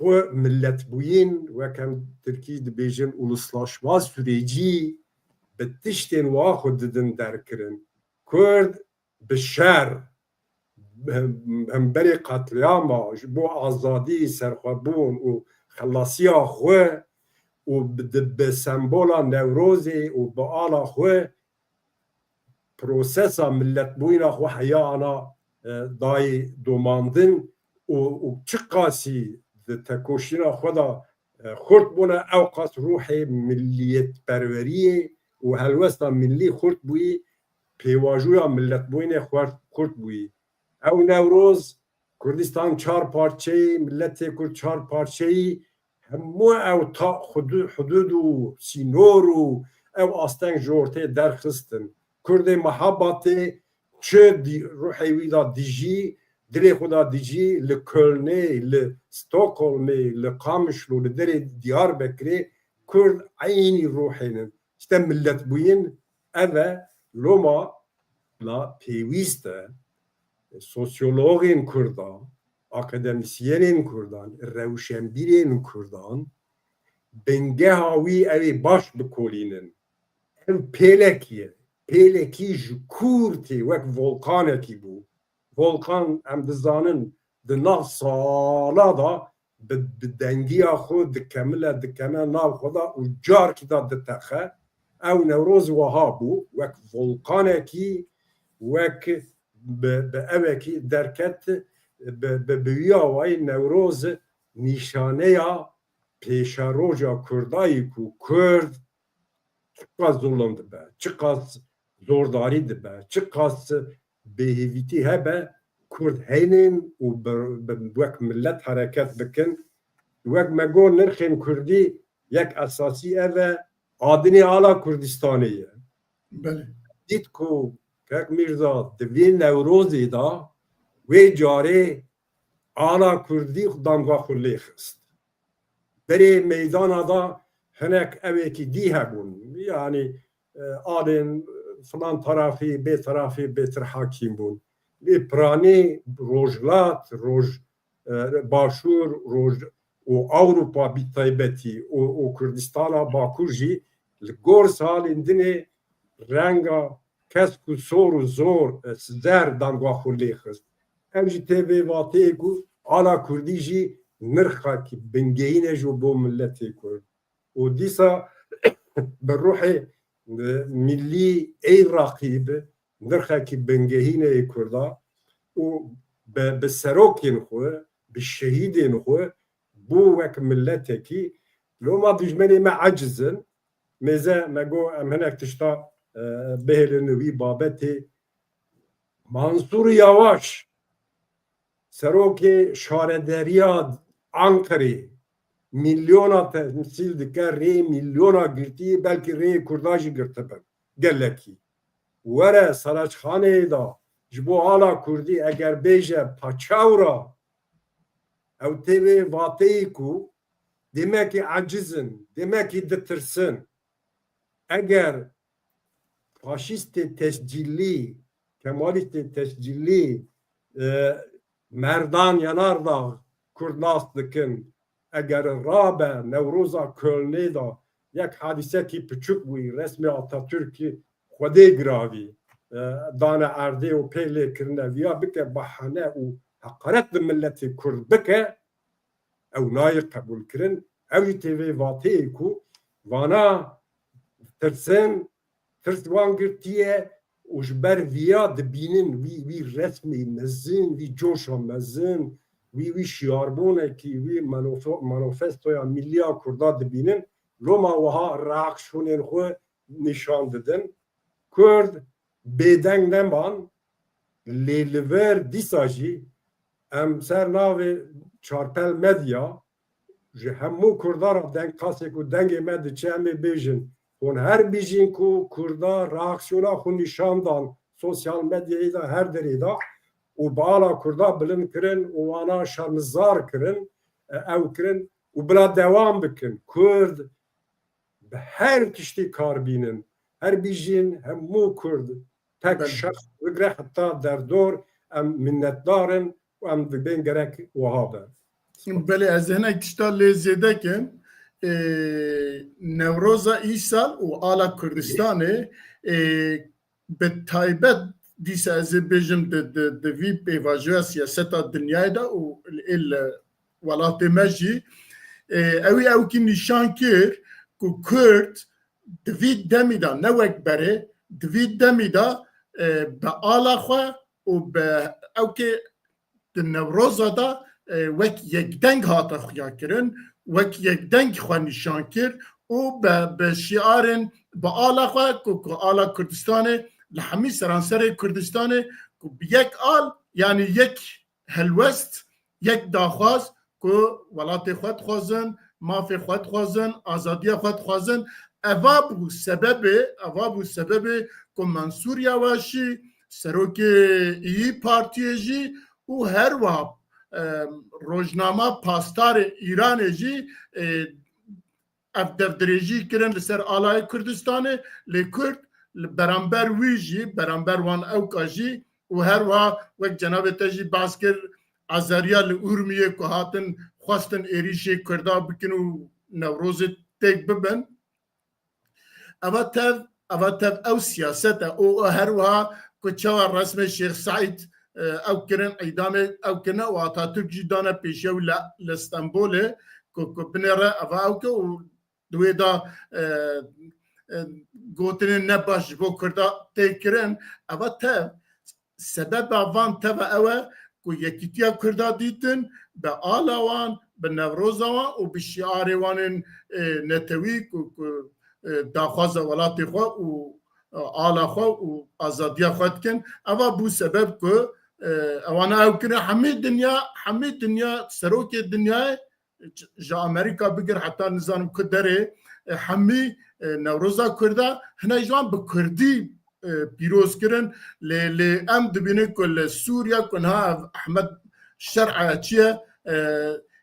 xwe miletbûyîn, wek em tirkî dibêjin, uluslaşma süreci, bi tiştên wa xwe didin derkirin. Kurd bi şer, hemberî qetlîama, ji bo azadî, serxwebûn û xelasiya xwe û bi, bi sembola Newrozê û bi ala xwe prosesa miletbûyîna xwe heya ana, e, dayî domandin û, û çiqasî di tekoşîna xwe de, e, xurt bûne, ewqas ruhê milliyetperweriyê û helwesta millî xurt bûyî, pêvajoya miletbûyînê xurt, xurt bûyî. Ew Newroz, Kurdistan çar parçeyî, miletê Kurd çar parçeyî, hemû ew ta-, hudû-, hudûd û sînor û ew asteng ji ortê derxistin. Kurdê Mehabatê çi di-, ruhê wî de dijî, dilê xwe de dijî, li Kölnê, li Stockholmê, li Qamişlo, li derê Diyarbekirê Kurd eynî ruhê nin. Îşte miletbûyîn ev e, loma la pêwîst e sosyologên Kurdan, akademîsyenên Kurdan, rewşenbîrên Kurdan bingeha wî ew ê baş bikolînin. Ev pêlekî ye. Pêlekî ji kûr tê, wek volkanekî bû. Volkan, em dizanin, di nav sala de bi, bi dengiya xwe dikemile, dikeme nav xwe de û carkî de ditexe. Ew Newroz wiha bû, wek volkanekî, wek bi, bi evekî derket, bi, bi, bi wî awayî Newroz nîşaneya pêşeroja Kurdayî ku Kurd çiqas zulm dibe, çiqas zordarî dibe, çiqas bêhêvîtî hebe, Kurd heynin û bi, bi, wek milet hereket bikin. Wek me got, nirxên Kurdî yek esasî ev e, adinê ala Kurdistanê ye. Belê. dît ku Kek Mîrza di vê Newrozê de wê carê ala kurdî danga xwe lê xist. Berê meydana de hinek ewekî dî hebûn. Yanî, e, alên filan tarafî, bê tarafî bêtir hakîm bûn. Lê piranî Rojhilat, Roj, e, Başûr, Roj û Ewropa bi taybetî û, û Kurdistana Bakur jî li gor salên dinê renga kesk û sor û zor, e, zer danga xwe lê xist. Ev jî tê vê vateyê ku ala kurdî jî nirxekî bingehîn e ji bo miletê kurd. Û dîsa bi ruhê, e, millî ê Iraqî bi nirxekî bingehîn e yê kurda û bi, bi serokên xwe, bi şehîdên xwe bû wek miletekî. Loma dijmenê me eciz in. Mêze me got em hinek tişta, e, bihêlin wî babetê. Mansûr Yavaş, serokê şarederiya Anqerê, milyona temsîl dike, rê milyona girtî, belkî rê kurda jî girtibin. Gelekî. Were Saraçxaneyê de ji bo ala kurdî eger bêje paçawra, ew tê vê vateyê ku demekî eciz in, demekî ditirsin. Eger faşîstê tescîlî, kemalîstê tescîlî, e, Merdan Yanardağ Kurd nas dikin, eger rabe Newroza Kölnê de yek hadîsekî piçûk bûyî, resmê Atatürkî Xwedê giravî, e, dane erdê û pê lê kirine viya bike bahane û heqaret bi miletê Kurd bike, ew nayê qebûlkirin. Ew jî tê vê vateyê ku vana tirsin, tirs wan girtiye û ji ber viya dibînin wî, wî resmê mezin, wî coşa mezin, wî, wî şiyarbûnekî, wî manofo-, manifestoya milliya Kurda dibînin. Loma wiha reaksiyonên xwe nîşan didin. Kurd bêdeng neman, lê li vir dîsa jî em ser navê Çarpel Medya ji hemû Kurdan re deng, kasê ku dengê me diçe, em ê bêjin, hûn her bijîn ku Kurda reaksiyona xwe nîşan dan sosyal medyayê de, her derê de û bala Kurda bilind kirin û wana şermizar kirin, e, ew kirin û bila dewam bikin. Kurd bi her tiştî kar bînin. Her bijîn hemû Kurd, tek Belê. şexs bigre heta derdor, em minnetdar in û em dibên gerek wiha be. Belê, ez hinek tişta lê zêde kim. Ee, Newroza îsal û ala Kurdistanê, ee, bi taybet dîsa ez ê bêjim di, di, di vî pêvajoya siyaseta dinyayê de û ê li welatê me jî, e, ew ê ewkî nîşan kir ku Kurd di vî demî de ne wek berê, di vî demî de, e, bi ala xwe û bi ewkê di Newroza de, e, wek yekdeng hate xuya kirin, wek yekdeng xwe nîşan kir û bi, bi şiarên bi ala xwe ku, ku ala Kurdistanê li hemî seranserê Kurdistanê ku bi yek al, yanî yek helwest, yek daxwaz ku welatê xwe dixwazin, mafê xwe dixwazin, azadiya xwe dixwazin. Eva bû sebebê, eva bû sebebê ku Mensûr Yawaşî, serokê İYİ Partiyê jî û her wiha, e, rojnama pastarê Îranê jî, e, ev devdirêjî kirin li ser alayê Kurdistanê, lê Kurd li beramber wî jî, beramber wan ewka jî û her wiha wek cenabê te jî behs kir, azariya li Urmiyê ku hatin xwestin êrîşê Kurda bikin û Newrozê têk bibin. Eva tev, eva tev ew siyaset e û, û her wiha ku çawa resmê Şêx Seîd, e, ew kirin, îdamê ew kirine û Atatürk jî dane pêşiya wî li, li Stenbolê ku, ku binêre eva ew ke û di wê de, e, e, gotinên ne baş ji bo Kurda tê kirin. Eva tev, sebeba van teva ew e ku yekîtiya Kurda dîtin bi ala wan, bi Newroza wan û bi şiarê wan ên, e, netewî ku, ku, e, daxwaza welatê xwe û, e, ala xwe û azadiya xwe dikin. Eva bû sebeb ku, e, ewana ew kirin hemî dinya, hemî dinya, serokê dinyayê ji Amerîka bigir heta nizanim ku derê, e, hemî, e, Newroza Kurda, hinek ji wan bi Kurdî e, pîroz kirin. Lê, lê em dibînin ku li Sûriya ku niha ev Ehmed Şer'a çi ye, e,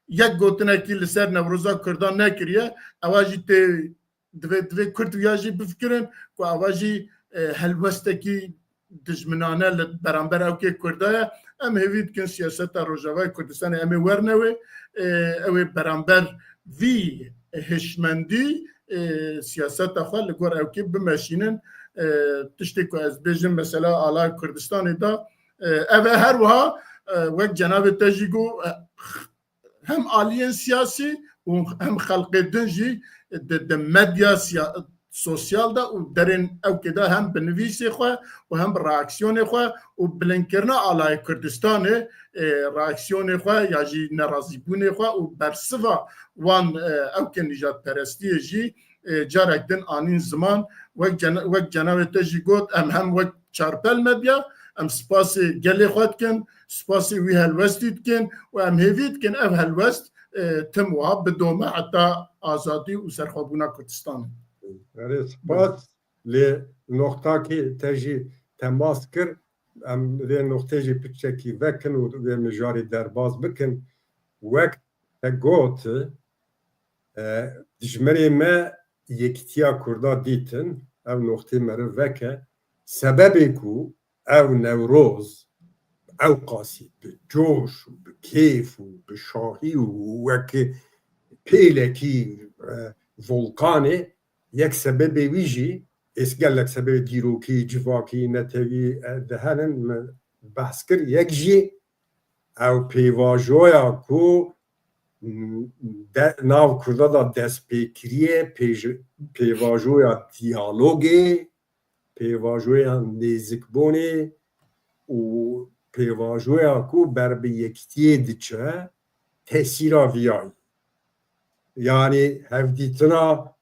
yek gotinekî li ser Newroza Kurdan nekiriye, ewa jî tê, divê, divê Kurd wiya jî bifikirin ku ewa jî, e, helwestekî dijminane li beramber ewkê Kurda ye. Em hêvî dikin siyaseta Rojavayê Kurdistanê em ê werne wê, e, ew ê beramber vî hişmendî, e, siyaseta xwe li gor ewkê bimeşînin. E, tiştê ku ez bêjim mesela ala Kurdistanê de, e, ev e her wiha, e, wek cenabê te jî got, e, hem aliyên siyasî û hem xelkê din jî di, di medya siya-, sosyal de û derên ewkê de hem bi nivîsê xwe û hem bi reaksiyonê xwe û bilinkirina alayê Kurdistanê, e, reaksiyonê xwe ya jî nerazîbûnê xwe û bersiva wan, e, ewkên nîjadperestiyê jî, e, carek din anîn ziman. Wek cena-, wek cenabê te jî got, em hem wek Çarpel Medya, em spasê gelê xwe dikin, spasê wî helwestî dikin û em hêvî dikin ev helwest, e, tim wiha bidome heta azadî û serxwebûna Kurdistanê. Erê, spas. Lê noxtakê te jî temas kir, em vê noxtê jî piçekî vekin û vê mijarê derbas bikin. Wek te got, e, dijminê me yekîtiya Kurda dîtin, ev noxtê meriv veke. Sebebê ku ew Newroz ew qasî bi coş û bi kêf û bi şahî û wek pêlekî, e, volkanê, yek sebebê wî jî ês gelek sebebê dîrokî, civakî, netewî, e, de henin, min behs kir. Yek jî ew pêvajoya ku, m, de, nav Kurda de dest pê kiriye, pêj-, pêvajoya diyalogê, pêvajoya nêzikbûnê û pêvajoya ku ber bi yekitiyê diçe, tesîra viyayî. Yanî hevdîtina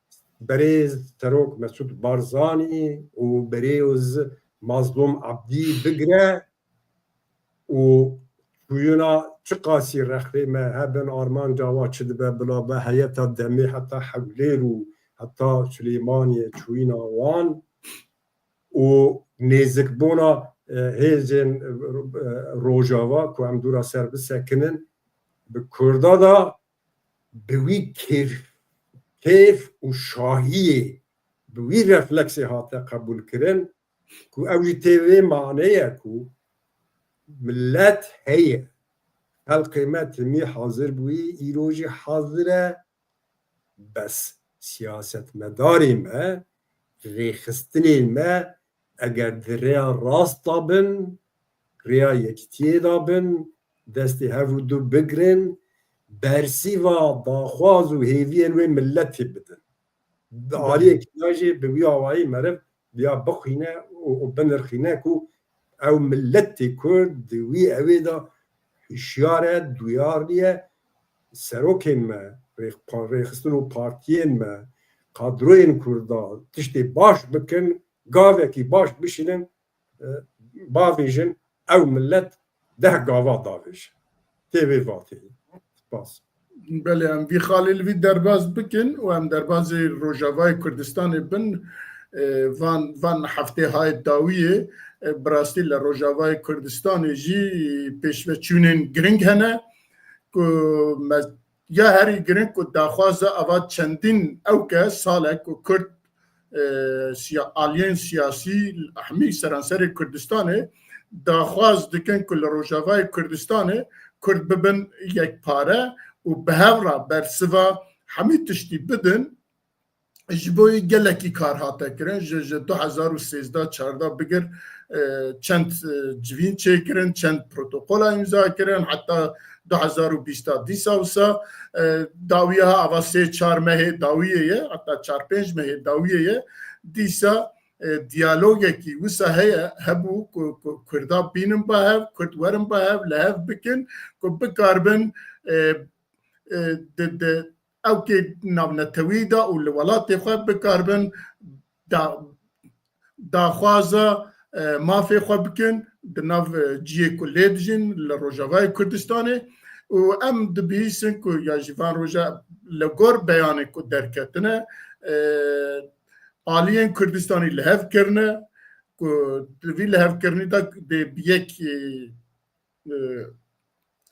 berêz Serok Mesûd Barzanî û berêz Mazlûm Abdî bigre û çûyîna çiqasî rexrê me hebin, armanca wa çi dibe bila be heyeta demê heta Hewlêr û heta Silêmaniyê çûyîna wan û nêzikbûna, e, hêzên, e, Rojava ku em dûra ser bisekinin, bi Kurda de bi wî kêf, kêf û şahiyê, bi wî refleksê hate qebûlkirin ku ew jî tê vê maneye ku milet heye, xelqê me timî hazir bûyî, îro jî hazir e. Bes siyasetmedarê me, rêxistinên me eger di rêya rast de bin, rêya yekitiyê de bin, destê hev û du bigrin, bersîva daxwaz û hêviyên wê miletê bidin. Di aliyekî de jî bi wî awayî meriv viya bixwîne û, û binirxîne ku ew miletê Kurd di wî ewê de hişyar e, duyarlî ye. Serokên me, rêx-, pa-, rêxistin û partiyên me, kadroyên Kurda tiştê baş bikin, gavekî baş bişînin, e, bavêjin, ew milet deh gava davêje. Tê vê vateyê. Spas. Belê, em vî xalê li vî derbas bikin û em derbazê Rojavayê Kurdistanê bin, e, van, van heftê hayê dawiyê, e, bi rastî li Rojavayê Kurdistanê jî pêşveçûnên giring hene ku me, ya herî giring ku daxwaza ava çendîn ewke salek ku Kurd, e, siya-, aliyên siyasî hemî seranserê Kurdistanê daxwaz dikin ku li Rojavayê Kurdistanê Kurd bibin yekpare û bi hev re bersiva hemî tiştî bidin. Ji bo yê gelekî kar hate kirin. Ji, ji du hezar û sêzdeh çardeh bigir, e, çend, e, civîn çêkirin, çend protokola îmza kirin, heta du hezar û bîst dîsa wisa, e, dawiya ava sê çar mehê dawiyê ye, heta çar pênc mehê dawiyê ye. Dîsa, e, diyalogekî wisa heye, hebû ku, ku Kurda bînin ba hev, Kurd werin ba hev, li hev bikin, ku bikaribin, e, e, di, di ewkê navnetewî de û li welatê xwe bikaribin da-, daxwaza, e, mafê xwe bikin di nav, e, cihê ku lê dijîn li Rojavayê Kurdistanê û em dibihîsin ku ya jî van roja li gor beyanê ku derketine, e, aliyên Kurdistanî li hev kirine, ku di vî lihevkirinî de dê bi yek, e, e,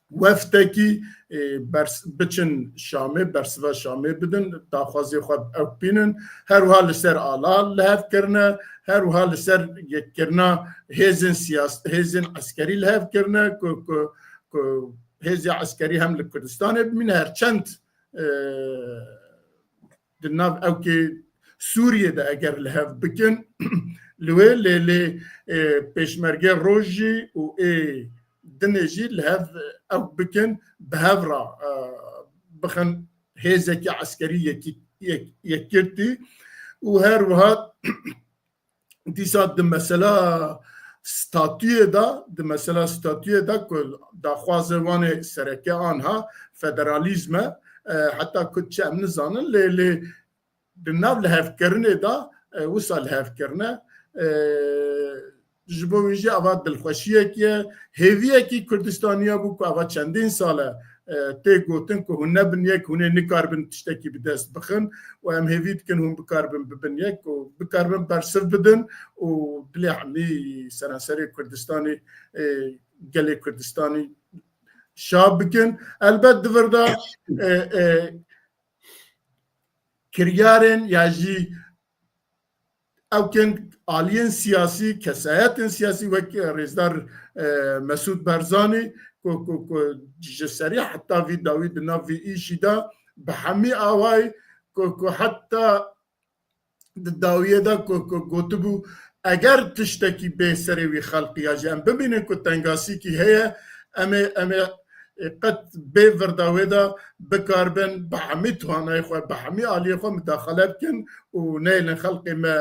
weftekî, e, bers-, biçin Şamê, bersiva Şamê bidin, daxwazê xwe ew bînin. Her wiha li ser ala lihev kirine, her wiha li ser yekkirina hêzên siyas-, hêzên eskerî lihev kirine ku, ku, ku hêzê eskerî hem li Kurdistanê bimîne, her çend, e, di nav ewkê Sûriyê de eger lihev bikin, li wê lê, lê, e, pêşmergê rojî û ê dinê jî lihev ew bikin, bi hev re, e, bixin hêzekî eskerî yekî-, yek-, yekgirtî û her wiha dîsa di mesela statuyê de, di mesela statuyê de ku daxwazê wan ê sereke anha federalîzm e, e, heta ku çi em nizanin, lê, lê di nav lihevkirinê de, e, wisa lihev kirine. E, ji bo wî jî ava dilxweşiyek ye, hêviyekî Kurdistaniya bû ku ava çendîn sal e, e, tê gotin ku hûn nebin yek, hûn ê nikaribin tiştekî bi dest bixin û em hêvî dikin hûn bikaribin bibin yek û bikaribin bersiv bidin û dilê hemî seranserê Kurdistanê, e, gelê Kurdistanî şa bikin. Elbet di vir de, e, e, kiryarên ya jî ewkên aliyên siyasî, kesayetên siyasî wek rêzdar, e, Mesûd Barzanî ku, ku, ku ji serî heta vî dawî di nav vî îşî de bi hemî awayî ku, ku heta di dawiyê de ku, ku gotibû, eger tiştekî bê serê wî xelqî ya jî em bibînin ku tengasîkî heye, em ê, em ê, e, qet bê virda wê de bikaribin bi hemî tohanayê xwe, bi hemî aliyê xwe mudaxele bikin û neyêlin xelqê me,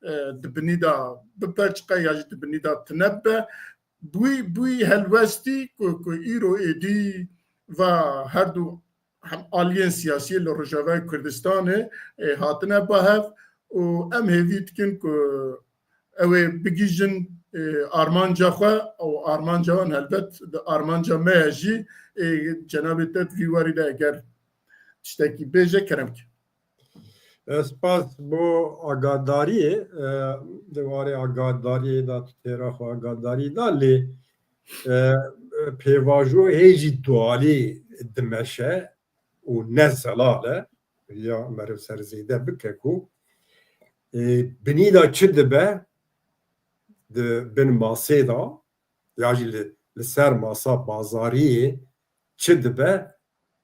e, di binî de biperçiqe ya jî di binî de tune bibe. Bûyî, bûyî helwestî ku, ku îro êdî va her du hem aliyên siyasî li Rojavayê Kurdistanê, e, hatine ba hev û em hêvî dikin ku ew ê bigihîjin, e, armanca xwe û armanca wan helbet di armanca me ye jî, e, cenabê te di vî warî de eger tiştekî bêje, kerem ke. E, spas bo agadariyê, e, di warê agadariyê de tu têra xwe agadarî da lê, e, pêvajo hê jî dualî dimeşe û ne zelal e, ya meriv ser zêde bike ku, e, binî de çi dibe di bin masê de ya jî li, li ser masa bazariyê çi dibe,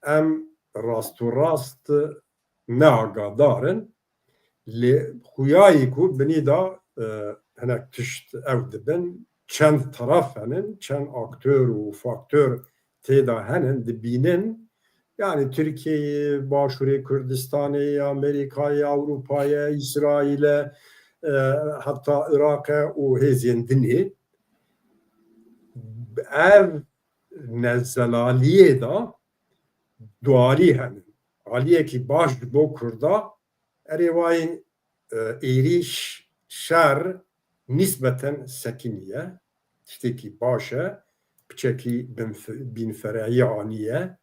em rast û rast ne agadar in. Lê xuyayî ku binî de, e, hinek tişt ew dibin, çend taraf henin, çend aktor û faktor tê de henin, dibînin. Yani Tirkiyeyê, Başûrê Kurdistanê, Amerîkayê, Ewropayê, Îsraîlê, e, heta Iraqê û hêzên dinê. Ev nezelaliyê de dualî henin. Aliyekî baş ji bo Kurda, erê wayî, e, êrîş, şer nîsbeten sekiniye, tiştekî baş e, piçekî binf-, bînferehî aniye.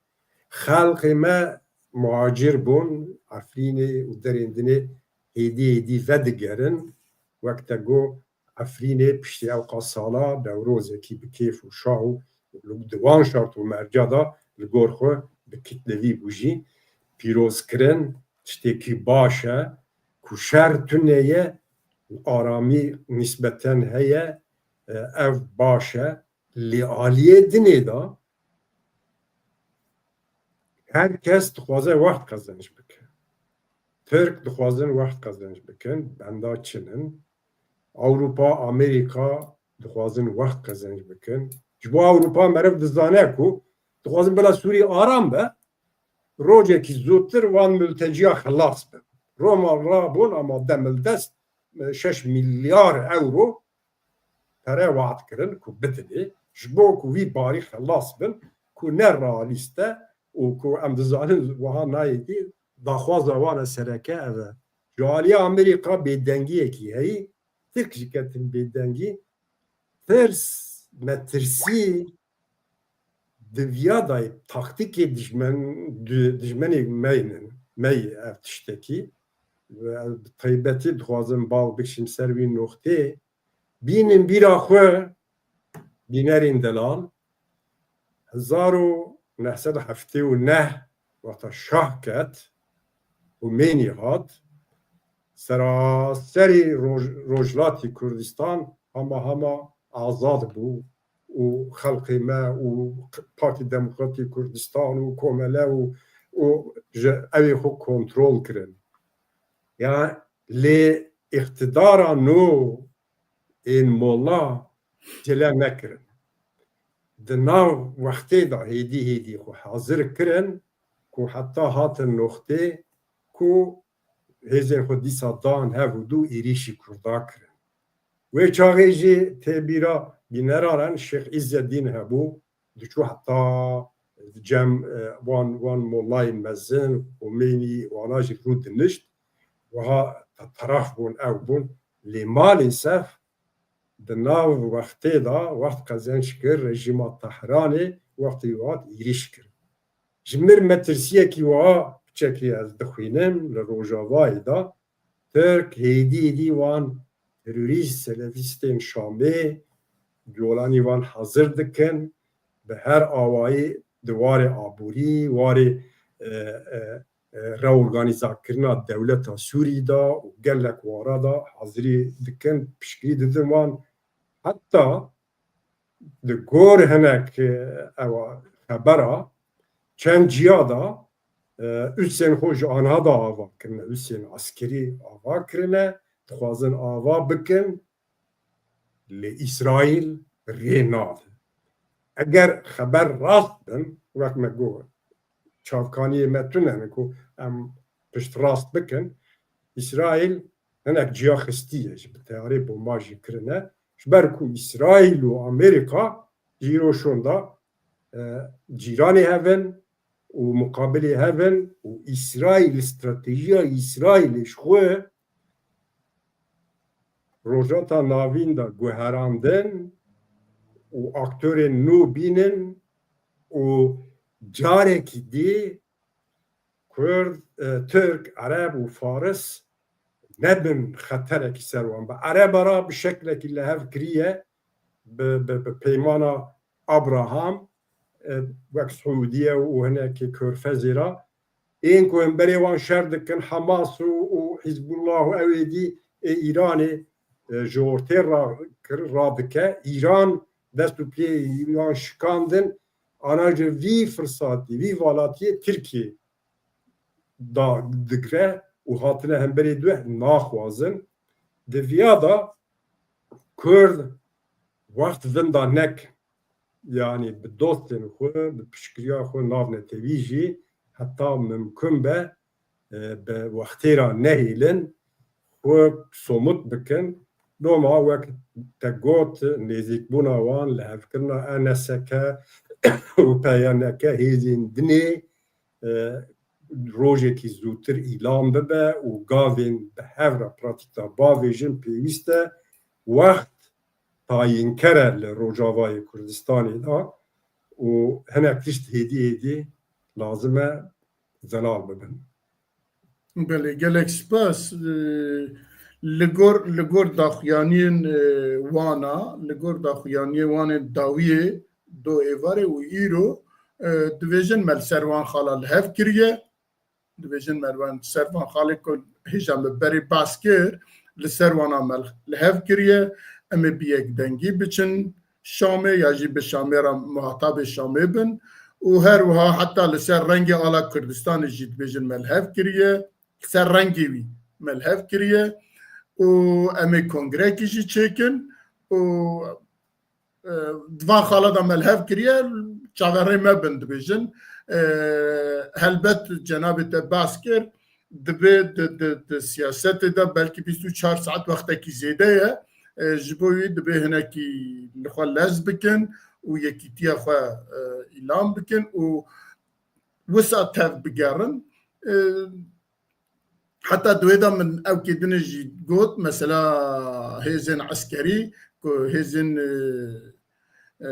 Xelqê me muhacir bûn, Efrînê û derên dinê hêdî hêdî vedigerin. Wek te got, Efrînê piştî ewqa sala Newrozekî bi kêf û şa û di wan şart û merca de li gor xwe bi kitlevî bû jî pîroz kirin, tiştekî baş e ku şer tune ye, aramî nîsbeten heye, e, ev baş e. Lê aliyê dinê de her kes dixwaze wext qezenc bike. Tirk dixwazin wext qezenc bikin, benda çin in. Ewropa, Amerîka dixwazin wext qezenc bikin. Ji bo Ewropa meriv dizane ku dixwazin bila Sûrî aram be, rojekî zûtir wan milteciya xelas bin. Roma rabûn ama demildest, e, şeş milyar ewro pere we'd kirin ku bidinê, ji bo ku vî barî xelas bin, ku ne realîst e û ku em dizanin wiha nayê dî, daxwaza wan e sereke ev e. Ji aliyê Amerîka bêdengiyekî heyî, Tirk jî ketin bêdengî, tirs, metirsî di viya dayê taktîkê dijmen, di, dijmenê me yî, me yî ev tiştekî. Ve bi taybetî dixwazim bal bikişim ser wî noxtê. Bînin bîra xwe, bînerên delal, hezar û neh sed û heftê û neh wexta şah ket, Xomênî hat, seraserî Roj-, Rojhilatî Kurdistan hema hema azad bû û xelkê me û Partî Demokratî Kurdistan û Komele û, û ji ew ê xwe kontrol kirin. Ya lê îqtidara nû ên molla cile nekirin. Di nav wextê de hêdî hêdî xwe hazir kirin ku heta hatin noxtê ku hêzên xwe dîsa dan hev û dû êrîşî Kurda kirin. Wê çaxê jî tê bîra bîneran re Şêx Îzzedîn hebû, diçû heta cem, e, wan, wan molayên mezin, Xomênî, wana jî rû dinişt. Wiha te-, teraf bûn, ew bûn. Lê malîsef di nav wextê de, wext qezenc kir, rejîma Tehranê wextî hat êrîş kir. Ji mir metirsiyekî wiha piçekî ez dixwînim li Rojavayê de, Tirk hêdî hêdî wan terorîst, selefîstên Şamê, colanî wan hazir dikin, bi her awayî di warê aborî, warê, e, e, e, reorganîzakirina dewleta Sûrî de û gelek wara de hazirî dikin, piştgirî didin wan. Heta di gor hinek, e, ewa xebera çend ciya de, e, usên xwe ji anha de ava kirine, usên eskerî ava kirine, dixwazin ava bikin, lê Îsraîl rê nade. Eger xeber rast bin, wek me got, çavkaniyê me tune ne ku em piştrast bikin, Îsraîl hinek ciya xistiye, ji bi teyarê bomba jî kirine. Ji ber ku Îsraîl û Amerîka ji îro şûnda, e, cîranê hev in û muqabilê hev in û Îsraîl, stratejiya Îsraîlê ji xwe Rojhilata Navîn de guherandin û aktorên nû bînin û carekî dî Kurd, e, Tirk, Ereb û Faris nebin xeterekî ser wan. Bi Ereba re bi şeklekî li hev kiriye, bi, bi, bi peymana Abraham, e, wek Siûdiye û hinekî Körfezê re. Ên ku hemberê wan şer dikin, Hamas û, û Hizbullah û ew ê dî ê Îranê, e, ji ortê ra-, kir, radike. Îran dest û piyê wan şikandin, ana ji vî firsatî, vî valatiyê Tirkiyê da digre û hatine hemberê duh naxwazin. Di viya de Kurd wext vinda nek, yanî bi dostên xwe, bi piştgiriya xwe navnetewî jî heta mimkun be, e, bi wextê re nehêlin, xwe somut bikin. Loma wek te got, nêzîkbûna wan, lihevkirina E N S K û P Y N K hêzên dinê, e, rojekî zûtir îlan bibe û gavên bi hev re pratîk de bavêjin, pêwîst e wext tayînkere li Rojavayê Kurdistanê de û hinek tişt hêdî hêdî lazim e zelal bibin. Belê, gelek spas. Ee, li gor, li gor daxuyaniyên, e, wana, li gor daxuyaniyê wanên dawiyê do êvarê û îro, e, dibêjin me li ser van xala li hev kiriye. Dibêjin me li van ser van xalê ku hêja me berê bas kir, li ser wana me li hev kiriye. Em ê bi yek dengî biçin Şamê ya jî bi Şamê re muhatabê Şamê bin û her wiha heta li ser rengê ala Kurdistanê jî dibêjin me li hev kiriye, li ser rengê wî me li hev kiriye û em ê kongrekî jî çêkin û, e, di van xala de me li hev kiriye, çaverê me bin dibêjin. E, helbet cenabê te behs kir, dibe di, di, di siyasetê de belkî bîst û çar saet wextekî zêde ye. E, ji bo wî dibe hinekî li xwe lez bikin û yekîtiya xwe, e, îlan bikin û wisa tev bigerin. E, heta di wê de min ewkê dinê jî got, mesela hêzên eskerî ku hêzên, e, e,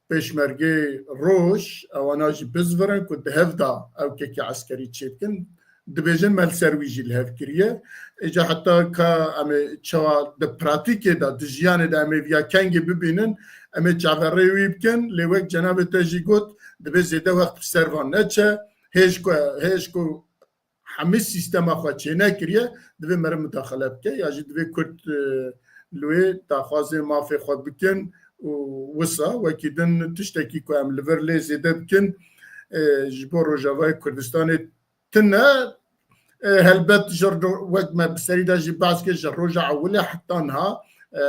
pêşmergê roj, ewana jî bizvirin ku di hev de ewkekî eskerî çêdikin. dibêjin me li ser wî jî li hev kiriye. Îca heta ka em ê çawa di pratîkê de, di jiyanê de em ê viya kengê bibînin, em ê çaverê wî bikin. Lê wek cenabê te jî got, divê zêde wext bi ser van neçe. Hêj ku, hêj ku hemî sîstema xwe çênekiriye, divê meriv mudaxele bike ya jî divê Kurd, e, li wê daxwazê mafê xwe bikin û wisa wekî din tiştekî ku em li vir lê zêde bikin, e, ji bo Rojavayê Kurdistanê tune. E, helbet ji ro-, wek me bi serî de jî behs kir, ji roja ewilê heta niha, e,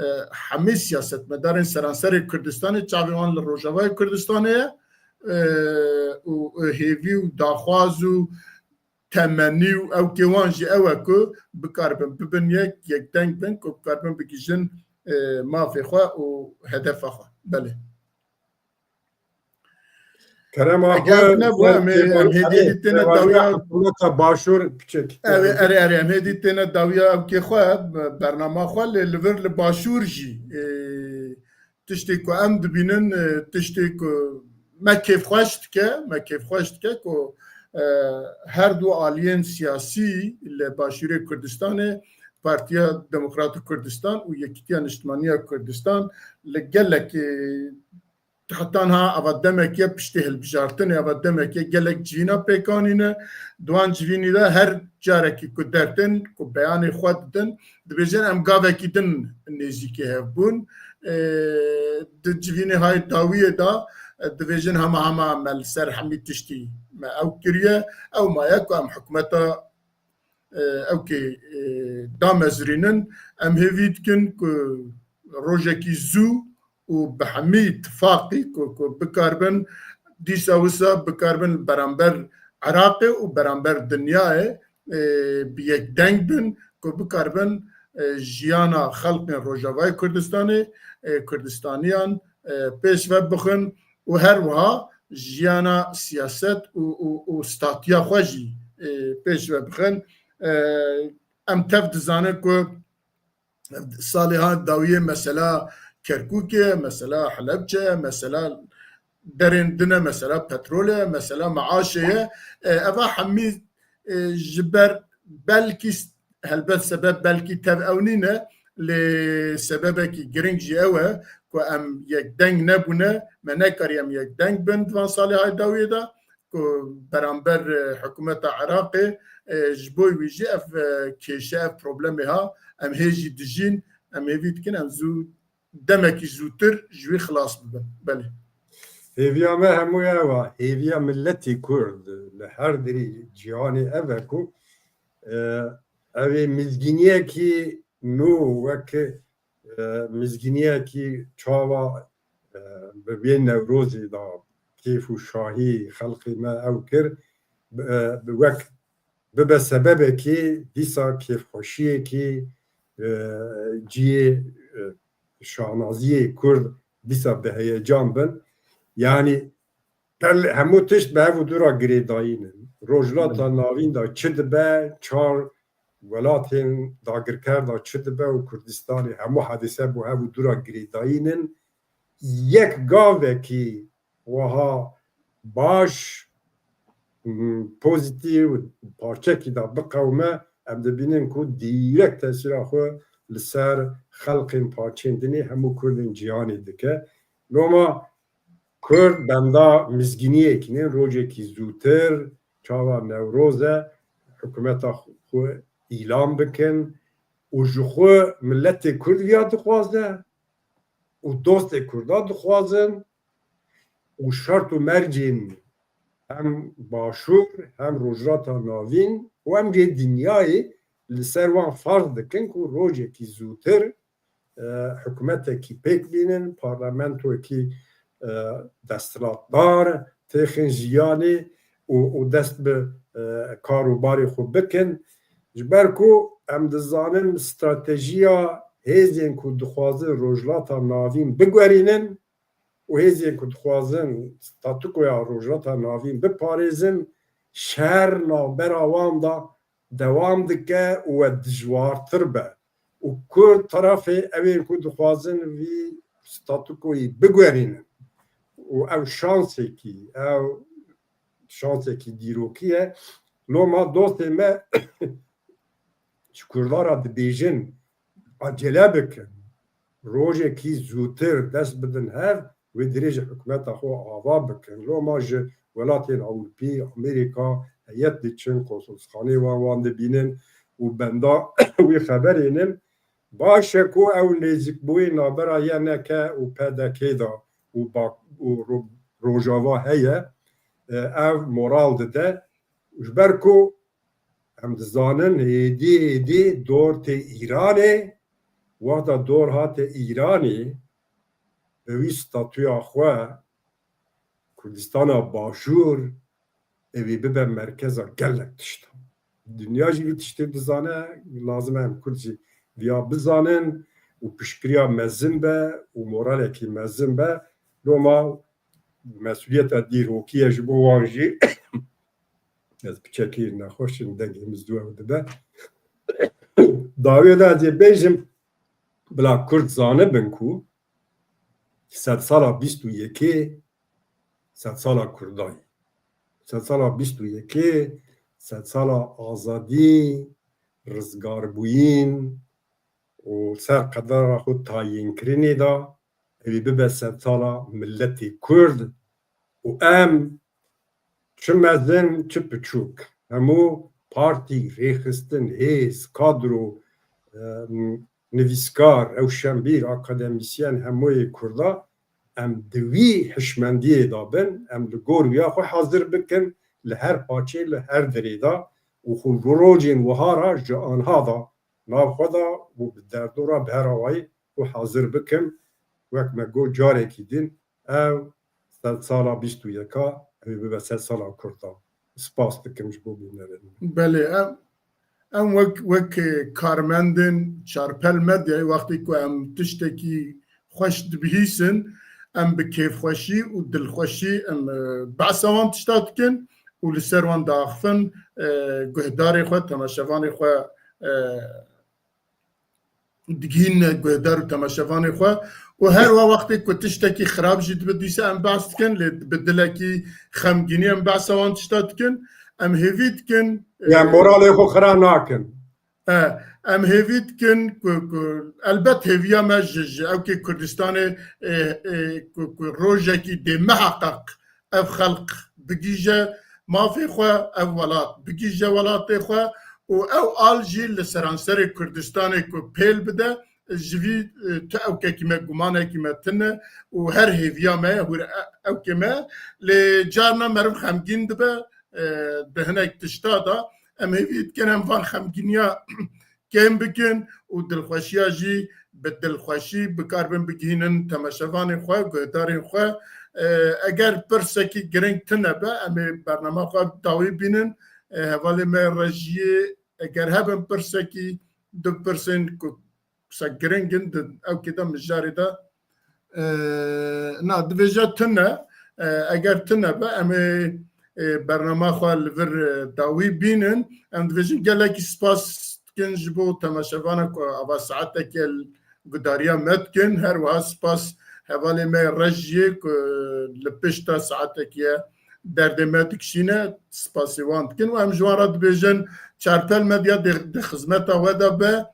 e, hemî siyasetmedarên seranserê Kurdistanê çavê wan li Rojavayê Kurdistanê ye, e, û hêvî û daxwaz û temennî û ewkê wan jî ew e ku bikaribin bibin yek, yekdeng bin, ku bikaribin bigihîjin, e, mafê xwe û hedefa xwe. Belê. Kerema Eger xwe, nebû, ser em ê, em hêdî hêdî têne dawiya hikûmeta Başûr piçek. Ev ê, erê, erê, em hêdî têne dawiya ewkê xwe, bernama xwe, lê li vir li Başûr jî, e, tiştê ku em dibînin, e, tiştê ku me kêfxweş dike, me kêfxweş dike ku, e, her du aliyên siyasî li Başûrê Kurdistanê, Partiya Demokrat û Kurdistan û Yekîtiya Niştimaniya Kurdistan li gelek, e, heta niha ava demek ye piştî hilbijartinê, ava demek ye gelek civîna pêk anîne. Di wan civînî de her carekî ku dertên, ku beyanê xwe didin, dibêjin em gavekî din nêzîkê hev bûn. Ê, di civînê hay dawiyê de, e, dibêjin hema hema me li ser hemî tiştî me ew kiriye. Ew maye ku em hikûmeta e, ewkê, e, damezrînin, em hêvî dikin ku rojekî zû û bi hemî tifaqî ku, ku bikaribin dîsa wisa bikaribin beramber Iraqê û beramber dinyayê, e, bi yek deng bin ku bikaribin, e, jiyana xelkên Rojavayê Kurdistanê, e, Kurdistaniyan, e, pêş ve bixin û her wiha jiyana siyaset û, û, û statiya xwe jî, e, pêş ve bixin. E, em tev dizanin ku salê ha dawiyê mesela Kerkûkê, mesela Helebçe, mesela derên din e, mesela petrol e, mesela meaşê ye. E, eva hemî, e, ji ber belkî s-, helbet sebeb belkî tev ew nîne, lê sebebekî giring jî ew e ku em yekdeng nebûne, me nekarî em yekdeng bin di van salê hay dawiyê de ku beramber, e, hikûmeta Iraqê, e, ji bo wî jî ev, e, kêşe, ev problemê ha em hê jî dijîn, em hêvî dikin em zû demekî zûtir ji wî xilas bibin. Belê. Hêviya me hemû ew e, hêviya miletî Kurd li her derî cîhanê ev e ku, e, ev ê mizgîniyekî nû wek, e, mizgîniyekî çawa, e, bi vê Newrozê de kêf û şahî xelkê me ew kir, bi, e, bi wek bibe sebebekî dîsa kêfxweşiyekî, e, cihê, e, şahnaziyê Kurd dîsa bi heyecan bin. Yanî tel-, hemû tişt bi hev û dû re girêdayîn in. Rojhilata Navîn de çi dibe, çar welatên dagirker de çi dibe û Kurdistanê, hemû hedîse bi hev û dû re girêdayîn in. Yek gavekî wiha baş, m, pozîtîf parçekî de biqewime, em dibînin ku dîrekt tesîra xwe li ser xelkên parçeyên dinê hemû Kurdên cîhanê dike. Loma Kurd benda mizgîniyekî ne, rojekî zûtir, çawa Newroz e, hikûmeta xwe îlan bikin û ji xwe miletê Kurd viya dixwaze û dostê Kurda dixwazin û şert û mercên hem Başûr hem Rojhilata Navîn û hem jê dinyayê li ser wan ferz dikin ku rojekî zûtir, e, hikûmetekî pêk bînin, parlamentoyekî, e, desthilatdar têxin jiyanê û, û dest bi, e, kar û barê xwe bikin. Ji ber ku em dizanin stratejiya hêzên ku dixwazin Rojhilata Navîn biguherînin, û hêzên ku dixwazin statûkoya Rojhilata Navîn biparêzin, şer navbera wan de dewam dike û we dijwartir be. Û Kurd terefê ew ên ku dixwazin vî statûkoyî biguherînin. Û ew şansekî, ew şansekî dîrokî ye. Loma dostê me ji Kurdan re dibêjin, acele bikin. Rojekî zûtir dest bidin hev, wê dirê ji hikûmeta xwe ava bikin. Loma ji welatên Ewropî, Amerîka heyet diçin, konsolxaneyê wan wan dibînin û benda wê xeberê nin. Baş e ku ew nêzîkbûyî navbera Y N K û P D K de û bak-, û ro-, Rojava heye, e, ev moral dide. Ji ber ku em dizanin êdî êdî dor tê Îranê, wexta dor hate Îranê, bi wî statuya xwe Kurdistana Başûr, ew ê bibe merkeza gelek tişta. Dinya jî vî tiştê dizane, lazim e em Kurd jî viya bizanin û piştgiriya mezin be û moralekî mezin be. Loma mesuliyeta dîrokî ye ji bo wan jî. Ez piçekî nexweş im, dengê min zû ew dibe. Dawiyê de ez ê bêjim, bila Kurd zanibin ku sedsala bîst û yekê sedsala Kurdan ye. Sedsala bîst û yekê sedsala azadî, rizgarbûyîn û ser qedera xwe tayînkirinê de ew ê bibe sedsala miletê Kurd û em çi mezin, çi piçûk, hemû partî, rêxistin, hêz, kadro, em, nivîskar, rewşenbîr, akademîsyen, hemûyê Kurda em di wî hişmendiyê de bin, em li gor wiya xwe hazir bikin, li her paçê, li her dirê de û xwe bi rojên wiha re ji anha de nav xwe de û bi derdora bi her awayî xwe hazir bikin. Wek me got carekî din, ev sedsala bîst û yeka, ew ê bibe sedsala Kurda. Spas dikim ji bo bînerên me. Belê, em, em wek, wek, e, karmendên Çarpel Medyayê, wextê ku em tiştekî xweş dibihîsin, em bi kêfxweşî û dilxweşî em, e, behsa wan tişta dikin û li ser wan diaxifin, e, guhdarê xwe, temaşevanê xwe, e, digihîne guhdar û temaşevanê xwe. Û her wa wextê ku tiştekî xirab jî dibe, dîsa em behs dikin, lê bi dilekî xemgînî em behsa wan tişta dikin. Em hêvî dikin, Ya e, moralê xwe xira nakin. E, em hêvî dikin ku, ku elbet hêviya me ji, ji ewkê Kurdistanê, e, e, ku, ku rojekî dê miheqeq ev xelq bigihîje mafê xwe, ev welat bigihîje welatê xwe û ew al jî li seranserê Kurdistanê ku pêl bide, ji vî, e, tu ewkekî me, gumanekî me tune û her hêviya me ye, hûr e-, ewkê me, lê carna meriv xemgîn dibe, e, di hinek tişta de. Em hêvî dikin em van xemgîniya kêm bikin û dilxweşiya jî bi dilxweşî bikaribin bigihînin temaşevanên xwe, guhdarên xwe. E, eger pirsekî giring tune be, em ê bernama xwe dawî bînin. E, hevalê me rejiyê, eger hebin pirsekî, du pirsên ku qise giring in di ewkê de mijarê de, e, na, divêje tune, e, eger tune be, em ê, e, bernama xwe li vir, e, dawî bînin. Em divêjin gelekî spas dikin ji bo temaşevana ku ava saetekê gudariya me dikin. Her wiha spas hevalê me rejiyê ku li pişta saetekê derdê me dikişîne, spasê wan dikin. Û em ji wan re dibêjin, Çarpel Medya di, di xizmeta we de be.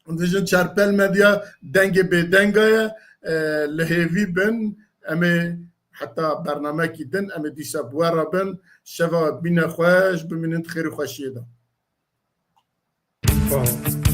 Dibêjin Çarpel Medya dengê bêdenga ye, e, li hêvî bin, em ê heta bernamekî din, em ê dîsa bi we re bin. Şeva bîne xweş, bimînin di xêr û xweşiyê de. Spas.